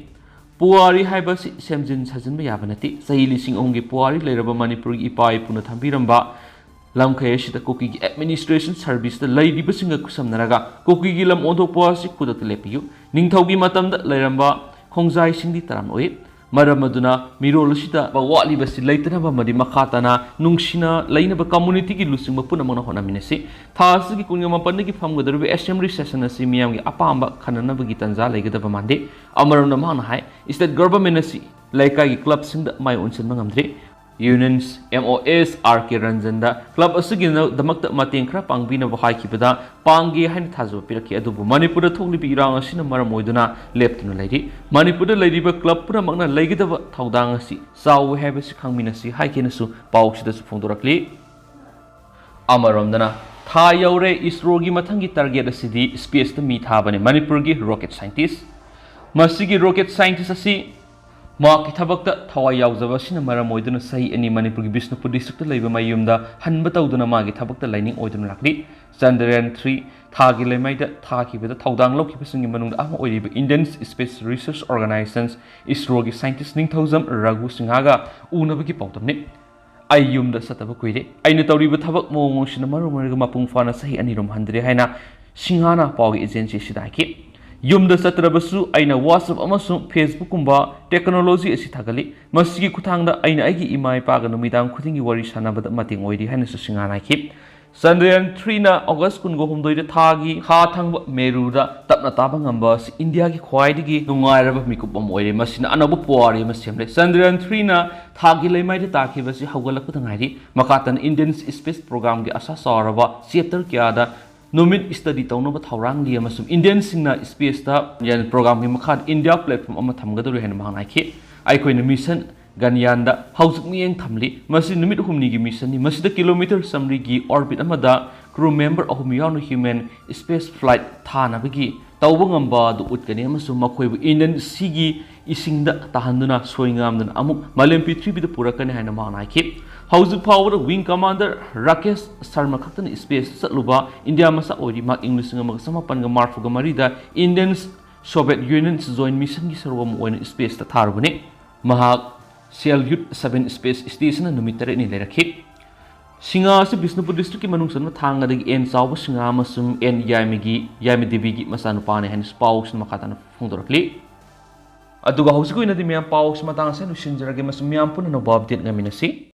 ꯄꯨꯋꯥꯔꯤ ꯍꯥꯏꯕ ꯑꯁꯤ ꯁꯦꯝꯖꯤꯟ ꯁꯥꯖꯤꯟꯕ ꯌꯥꯕ ꯅꯠꯇꯦ꯫ ꯆꯍꯤ ꯂꯤꯁꯤꯡ ꯑꯍꯨꯝꯒꯤ ꯄꯨꯋꯥꯔꯤ ꯂꯩꯔꯕ ꯃꯅꯤꯄꯨꯔꯒꯤ ꯏꯄꯥ ꯏꯄꯨꯅ ꯊꯝꯕꯤꯔꯝꯕ ꯂꯝꯈꯩ ꯑꯁꯤꯗ ꯀꯨꯀꯤꯒꯤ administration service ꯇ ꯂꯩꯔꯤꯕꯁꯤꯡꯒ ꯈꯨꯠꯁꯝꯅꯔꯒ ꯀꯨꯀꯤꯒꯤ ꯂꯝ ꯑꯣꯟꯊꯣꯛꯄ ꯑꯁꯤ ꯈꯨꯗꯛꯇ ꯂꯦꯞꯄꯤꯌꯨ꯫ ꯅꯤꯡꯊꯧꯒꯤ ꯃꯇꯝꯗ ꯂꯩꯔꯝꯕ ꯈꯣꯡꯖꯥꯏꯁꯤꯡꯗꯤ ꯇꯔꯥꯝꯅ ꯑꯣꯛꯏ꯫ ꯃꯔꯝ ꯑꯗꯨꯅ ꯃꯤꯔꯣꯜ ꯑꯁꯤꯗ ꯋꯥꯠꯂꯤꯕꯁꯤ ꯂꯩꯇꯅꯕ ꯑꯃꯗꯤ ꯃꯈꯥ ꯇꯥꯅ ꯅꯨꯡꯁꯤꯅ ꯂꯩꯅꯕ community ꯒꯤ ꯂꯨꯆꯤꯡꯕ ꯄꯨꯝꯅꯃꯛꯅ ꯍꯣꯠꯅꯃꯤꯟꯅꯁꯤ꯫ ꯊꯥ ꯑꯁꯤꯒꯤ ꯀꯨꯟꯒ ꯃꯥꯄꯟꯗꯒꯤ ꯐꯝꯒꯗꯧꯔꯤꯕ assembly session ꯑꯁꯤ ꯃꯤꯌꯥꯝꯒꯤ ꯑꯄꯥꯝꯕ ꯈꯟꯅꯅꯕꯒꯤ ꯇꯥꯟꯖꯥ ꯂꯩꯒꯗꯕ ꯃꯥꯟꯗꯦ꯫ ꯑꯃꯔꯣꯝꯗ ꯃꯍꯥꯛꯅ ꯍꯥꯏ, state government ꯑꯁꯤ ꯂꯩꯀꯥꯏꯒꯤ club ꯁꯤꯡꯗ ꯃꯥꯏ ꯑꯣꯟꯁꯤꯟꯕ ꯉꯝꯗ꯭ꯔꯤ꯫ Union M O S R K ꯔꯟꯖꯟꯗ club ꯑꯁꯤꯒꯤꯗꯃꯛꯇ ꯃꯇꯦꯡ ꯈꯔ ꯄꯥꯡꯕꯤꯅꯕ ꯍꯥꯏꯈꯤꯕꯗ ꯄꯥꯡꯒꯦ ꯍꯥꯏꯅ ꯊꯥꯖꯕ ꯄꯤꯔꯛꯈꯤ, ꯑꯗꯨꯕꯨ ꯃꯅꯤꯄꯨꯔꯗ ꯊꯣꯛꯂꯤꯕ ꯏꯔꯥꯡ ꯑꯁꯤꯅ ꯃꯔꯝ ꯑꯣꯏꯗꯨꯅ ꯂꯦꯞꯇꯨꯅ ꯂꯩꯔꯤ꯫ ꯃꯅꯤꯄꯨꯔꯗ ꯂꯩꯔꯤꯕ club ꯄꯨꯝꯅꯃꯛꯅ ꯂꯩꯒꯗꯕ ꯊꯧꯗꯥꯡ ꯑꯁꯤ ꯆꯥꯎꯏ ꯍꯥꯏꯕꯁꯤ ꯈꯪꯃꯤꯟꯅꯁꯤ ꯍꯥꯏꯒꯦꯅꯁꯨ ꯄꯥꯎꯁꯤꯗꯁꯨ ꯐꯣꯡꯗꯣꯔꯛꯂꯤ꯫ ꯑꯃꯔꯣꯝꯗꯅ ꯊꯥ ꯌꯧꯔꯦ, ꯏꯁꯔꯣꯒꯤ ꯃꯊꯪꯒꯤ target ꯑꯁꯤꯗꯤ space ꯇ ꯃꯤ ꯊꯥꯕꯅꯤ꯫ ꯃꯅꯤꯄꯨꯔꯒꯤ rocket scientist, ꯃꯁꯤꯒꯤ rocket scientist ꯑꯁꯤ ꯃꯍꯥꯛꯀꯤ ꯊꯕꯛꯇ ꯊꯋꯥꯏ ꯌꯥꯎꯖꯕ ꯑꯁꯤꯅ ꯃꯔꯝ ꯑꯣꯏꯗꯨꯅ ꯆꯍꯤ ꯑꯅꯤ ꯃꯅꯤꯄꯨꯔꯒꯤ ꯕꯤꯁꯅꯨꯄꯨꯔ district ꯇ ꯂꯩꯕ ꯃꯌꯨꯝꯗ ꯍꯟꯕ ꯇꯧꯗꯨꯅ ꯃꯥꯒꯤ ꯊꯕꯛꯇ ꯂꯥꯏꯅꯤꯡ ꯑꯣꯏꯗꯨꯅ ꯂꯥꯛꯂꯤ꯫ ꯆꯟꯗ꯭ꯔꯌꯥꯟ three ꯊꯥꯒꯤ ꯂꯩꯃꯥꯏꯗ ꯊꯥꯈꯤꯕꯗ ꯊꯧꯗꯥꯡ ꯂꯧꯈꯤꯕꯁꯤꯡꯒꯤ ꯃꯅꯨꯡꯗ ꯑꯃ ꯑꯣꯏꯔꯤꯕ Indian Space Research Organisation, ꯏꯁꯔꯣꯒꯤ scientist ꯅꯤꯡꯊꯧꯖꯝ ꯔꯘꯨ ꯁꯤꯡꯍꯒ ꯎꯅꯕꯒꯤ ꯄꯥꯎꯗꯝꯅꯤ꯫ ꯑꯩ ꯌꯨꯝꯗ ꯆꯠꯇꯕ ꯀꯨꯏꯔꯦ꯫ ꯑꯩꯅ ꯇꯧꯔꯤꯕ ꯊꯕꯛ ꯃꯑꯣꯡ ꯑꯁꯤꯅ ꯃꯔꯝ ꯑꯣꯏꯔꯒ ꯃꯄꯨꯡ ꯐꯥꯅ ꯆꯍꯤ ꯑꯅꯤꯔꯣꯝ ꯍꯟꯗ꯭ꯔꯦ ꯍꯥꯏꯅ ꯁꯤꯡꯍꯥꯅ ꯄꯥꯎꯒꯤ agency ꯑꯁꯤꯗ ꯍꯥꯏꯈꯤ꯫ ꯌꯨꯝꯗ ꯆꯠꯇ꯭ꯔꯕꯁꯨ ꯑꯩꯅ WhatsApp ꯑꯃꯁꯨꯡ Facebook ꯀꯨꯝꯕ technology ꯑꯁꯤ ꯊꯥꯒꯠꯂꯤ꯫ ꯃꯁꯤꯒꯤ ꯈꯨꯠꯊꯥꯡꯗ ꯑꯩꯅ ꯑꯩꯒꯤ ꯏꯃꯥ ꯏꯄꯥꯒ ꯅꯨꯃꯤꯗꯥꯡ ꯈꯨꯗꯤꯡꯒꯤ ꯋꯥꯔꯤ ꯁꯥꯟꯅꯕꯗ ꯃꯇꯦꯡ ꯑꯣꯏꯔꯤ ꯍꯥꯏꯅꯁꯨ ꯁꯤꯡꯍꯥꯅ ꯍꯥꯏꯈꯤ꯫ ꯆꯟꯗ꯭ꯔꯌꯥꯟ three ꯅ August ꯀꯨꯟꯒ ꯍꯨꯝꯗꯣꯏꯗ ꯊꯥꯒꯤ ꯈꯥ ꯊꯪꯕ ꯃꯦꯔꯨꯗ ꯇꯞꯅ ꯇꯥꯕ ꯉꯝꯕ ꯑꯁꯤ ꯏꯟꯗꯤꯌꯥꯒꯤ ꯈ꯭ꯋꯥꯏꯗꯒꯤ ꯅꯨꯡꯉꯥꯏꯔꯕ ꯃꯤꯀꯨꯞ ꯑꯃ ꯑꯣꯏꯔꯦ꯫ ꯃꯁꯤꯅ ꯑꯅꯧꯕ ꯄꯨꯋꯥꯔꯤ ꯑꯃ ꯁꯦꯝꯂꯦ꯫ ꯆꯟꯗ꯭ꯔꯌꯥꯟ three ꯅ ꯊꯥꯒꯤ ꯂꯩꯃꯥꯏꯗ ꯇꯥꯈꯤꯕ ꯑꯁꯤ ꯍꯧꯒꯠꯂꯛꯄꯗ ꯉꯥꯏꯔꯤ꯫ ꯃꯈꯥ ꯇꯥꯅ Indian Space Program ꯒꯤ ꯑꯁꯥ ꯆꯥꯎꯔꯕ chapter ꯀꯌꯥꯗ ꯅꯨꯃꯤꯠ ꯁ꯭ꯇꯗꯤ ꯇꯧꯅꯕ ꯊꯧꯔꯥꯡꯂꯤ ꯑꯃꯁꯨꯡ ꯏꯟꯗꯤꯌꯟꯁꯤꯡꯅ ꯁ꯭ꯄꯦꯁꯇ ꯒ꯭ꯌꯥꯟ ꯄ꯭ꯔꯣꯒ꯭ꯔꯥꯝꯒꯤ ꯃꯈꯥꯗ ꯏꯟꯗꯤꯌꯥ ꯄ꯭ꯂꯦꯠꯐꯣꯝ ꯑꯃ ꯊꯝꯒꯗꯧꯔꯤ ꯍꯥꯏꯅ ꯃꯍꯥꯛꯅ ꯍꯥꯏꯈꯤ꯫ ꯑꯩꯈꯣꯏꯅ ꯃꯤꯁꯟ ꯒꯟꯌꯥꯟꯗ ꯍꯧꯖꯤꯛ ꯃꯤꯠꯌꯦꯡ ꯊꯝꯂꯤ꯫ ꯃꯁꯤ ꯅꯨꯃꯤꯠ ꯍꯨꯝꯅꯤꯒꯤ ꯃꯤꯁꯟꯅꯤ꯫ ꯃꯁꯤꯗ ꯀꯤꯂꯣꯃꯤꯇꯔ ꯆꯥꯃꯔꯤꯒꯤ ꯑꯣꯔꯕꯤꯠ ꯑꯃꯗ ꯀ꯭ꯔꯨ ꯃꯦꯝꯕꯔ ꯑꯍꯨꯝ ꯌꯥꯎꯅ ꯍ꯭ꯌꯨꯃꯦꯟ ꯁ꯭ꯄꯦꯁ ꯐ꯭ꯂꯥꯏꯠ ꯊꯥꯅꯕꯒꯤ ꯇꯧꯕ ꯉꯝꯕ ꯑꯗꯨ ꯎꯠꯀꯅꯤ ꯑꯃꯁꯨꯡ ꯃꯈꯣꯏꯕꯨ ꯏꯟꯗꯤꯌꯟ ꯁꯤꯒꯤ ꯏꯁꯤꯡꯗ ꯇꯥꯍꯟꯗꯨꯅ ꯁꯣꯏ ꯉꯥꯝꯗꯅ ꯑꯃꯨꯛ ꯃꯥꯂꯦꯝ ꯄ꯭ꯔꯤꯊꯤꯕꯤꯗ ꯄꯨꯔꯛꯀꯅꯤ ꯍꯥꯏꯅ ꯃꯍꯥꯛꯅ ꯍꯥꯏꯈꯤ꯫ ꯍꯧꯖꯤꯛ ꯐꯥꯎꯕꯗ ꯋꯤꯡ ꯀꯃꯥꯟꯗꯔ ꯔꯥꯀꯦꯁ ꯁꯔꯃ ꯈꯛꯇꯅ ꯁ꯭ꯄꯦꯁꯇ ꯆꯠꯂꯨꯕ ꯏꯟꯗꯤꯌꯥ ꯃꯆꯥ ꯑꯣꯏꯔꯤ꯫ ꯃꯍꯥꯛ ꯏꯪ ꯂꯤꯁꯤꯡ ꯑꯃꯒ ꯆꯃꯥꯄꯟꯒ ꯃꯔꯐꯨꯒ ꯃꯔꯤꯗ ꯏꯟꯗꯤꯌꯟ ꯁꯣꯚꯤꯌꯦꯠ ꯌꯨꯅꯤꯌꯟ ꯖꯣꯏꯟ ꯃꯤꯁꯟꯒꯤ ꯁꯔꯨꯛ ꯑꯃ ꯑꯣꯏꯅ ꯁ꯭ꯄꯦꯁꯇ ꯊꯥꯔꯨꯕꯅꯤ꯫ ꯃꯍꯥꯛ ꯁꯦꯜꯌꯨꯠ ꯁꯚꯦꯟ ꯁ꯭ꯄꯦꯁ ꯁ꯭ꯇꯦꯁꯟꯗ ꯅꯨꯃꯤꯠ ꯇꯔꯦꯠꯅꯤ ꯂꯩꯔꯛꯈꯤ꯫ ꯁꯤꯡꯍꯥ ꯑꯁꯤ ꯕꯤꯁꯅꯨꯄꯨꯔ ꯗꯤꯁꯇ꯭ꯔꯤꯛꯀꯤ ꯃꯅꯨꯡ ꯆꯟꯕ ꯊꯥꯡꯒꯗꯒꯤ ꯑꯦꯟ ꯆꯥꯎꯕ ꯁꯤꯡꯍꯥ ꯑꯃꯁꯨꯡ ꯑꯦꯟ ꯌꯥꯏꯃꯒꯤ, ꯌꯥꯏꯃ ꯗꯦꯕꯤꯒꯤ ꯃꯆꯥꯅꯨꯄꯥꯅꯤ ꯍꯥꯏꯅꯁꯨ ꯄꯥꯎꯁꯤꯅ ꯃꯈꯥ ꯇꯥꯅ ꯐꯣꯡꯗꯣꯔꯛꯂꯤ꯫ ꯑꯗꯨꯒ ꯍꯧꯖꯤꯛꯀꯤ ꯑꯣꯏꯅꯗꯤ ꯃꯌꯥꯝ ꯄꯥꯎꯁꯤ ꯃꯇꯥꯡ ꯑꯁꯤꯗ ꯂꯣꯏꯁꯤꯟꯖꯔꯒꯦ ꯑꯃꯁꯨꯡ ꯃꯌꯥꯝ ꯄꯨꯟꯅ ꯑꯅꯧꯕ ꯑꯞꯗꯦꯠ ꯉꯥꯏꯃꯤꯟꯅꯁꯤ꯫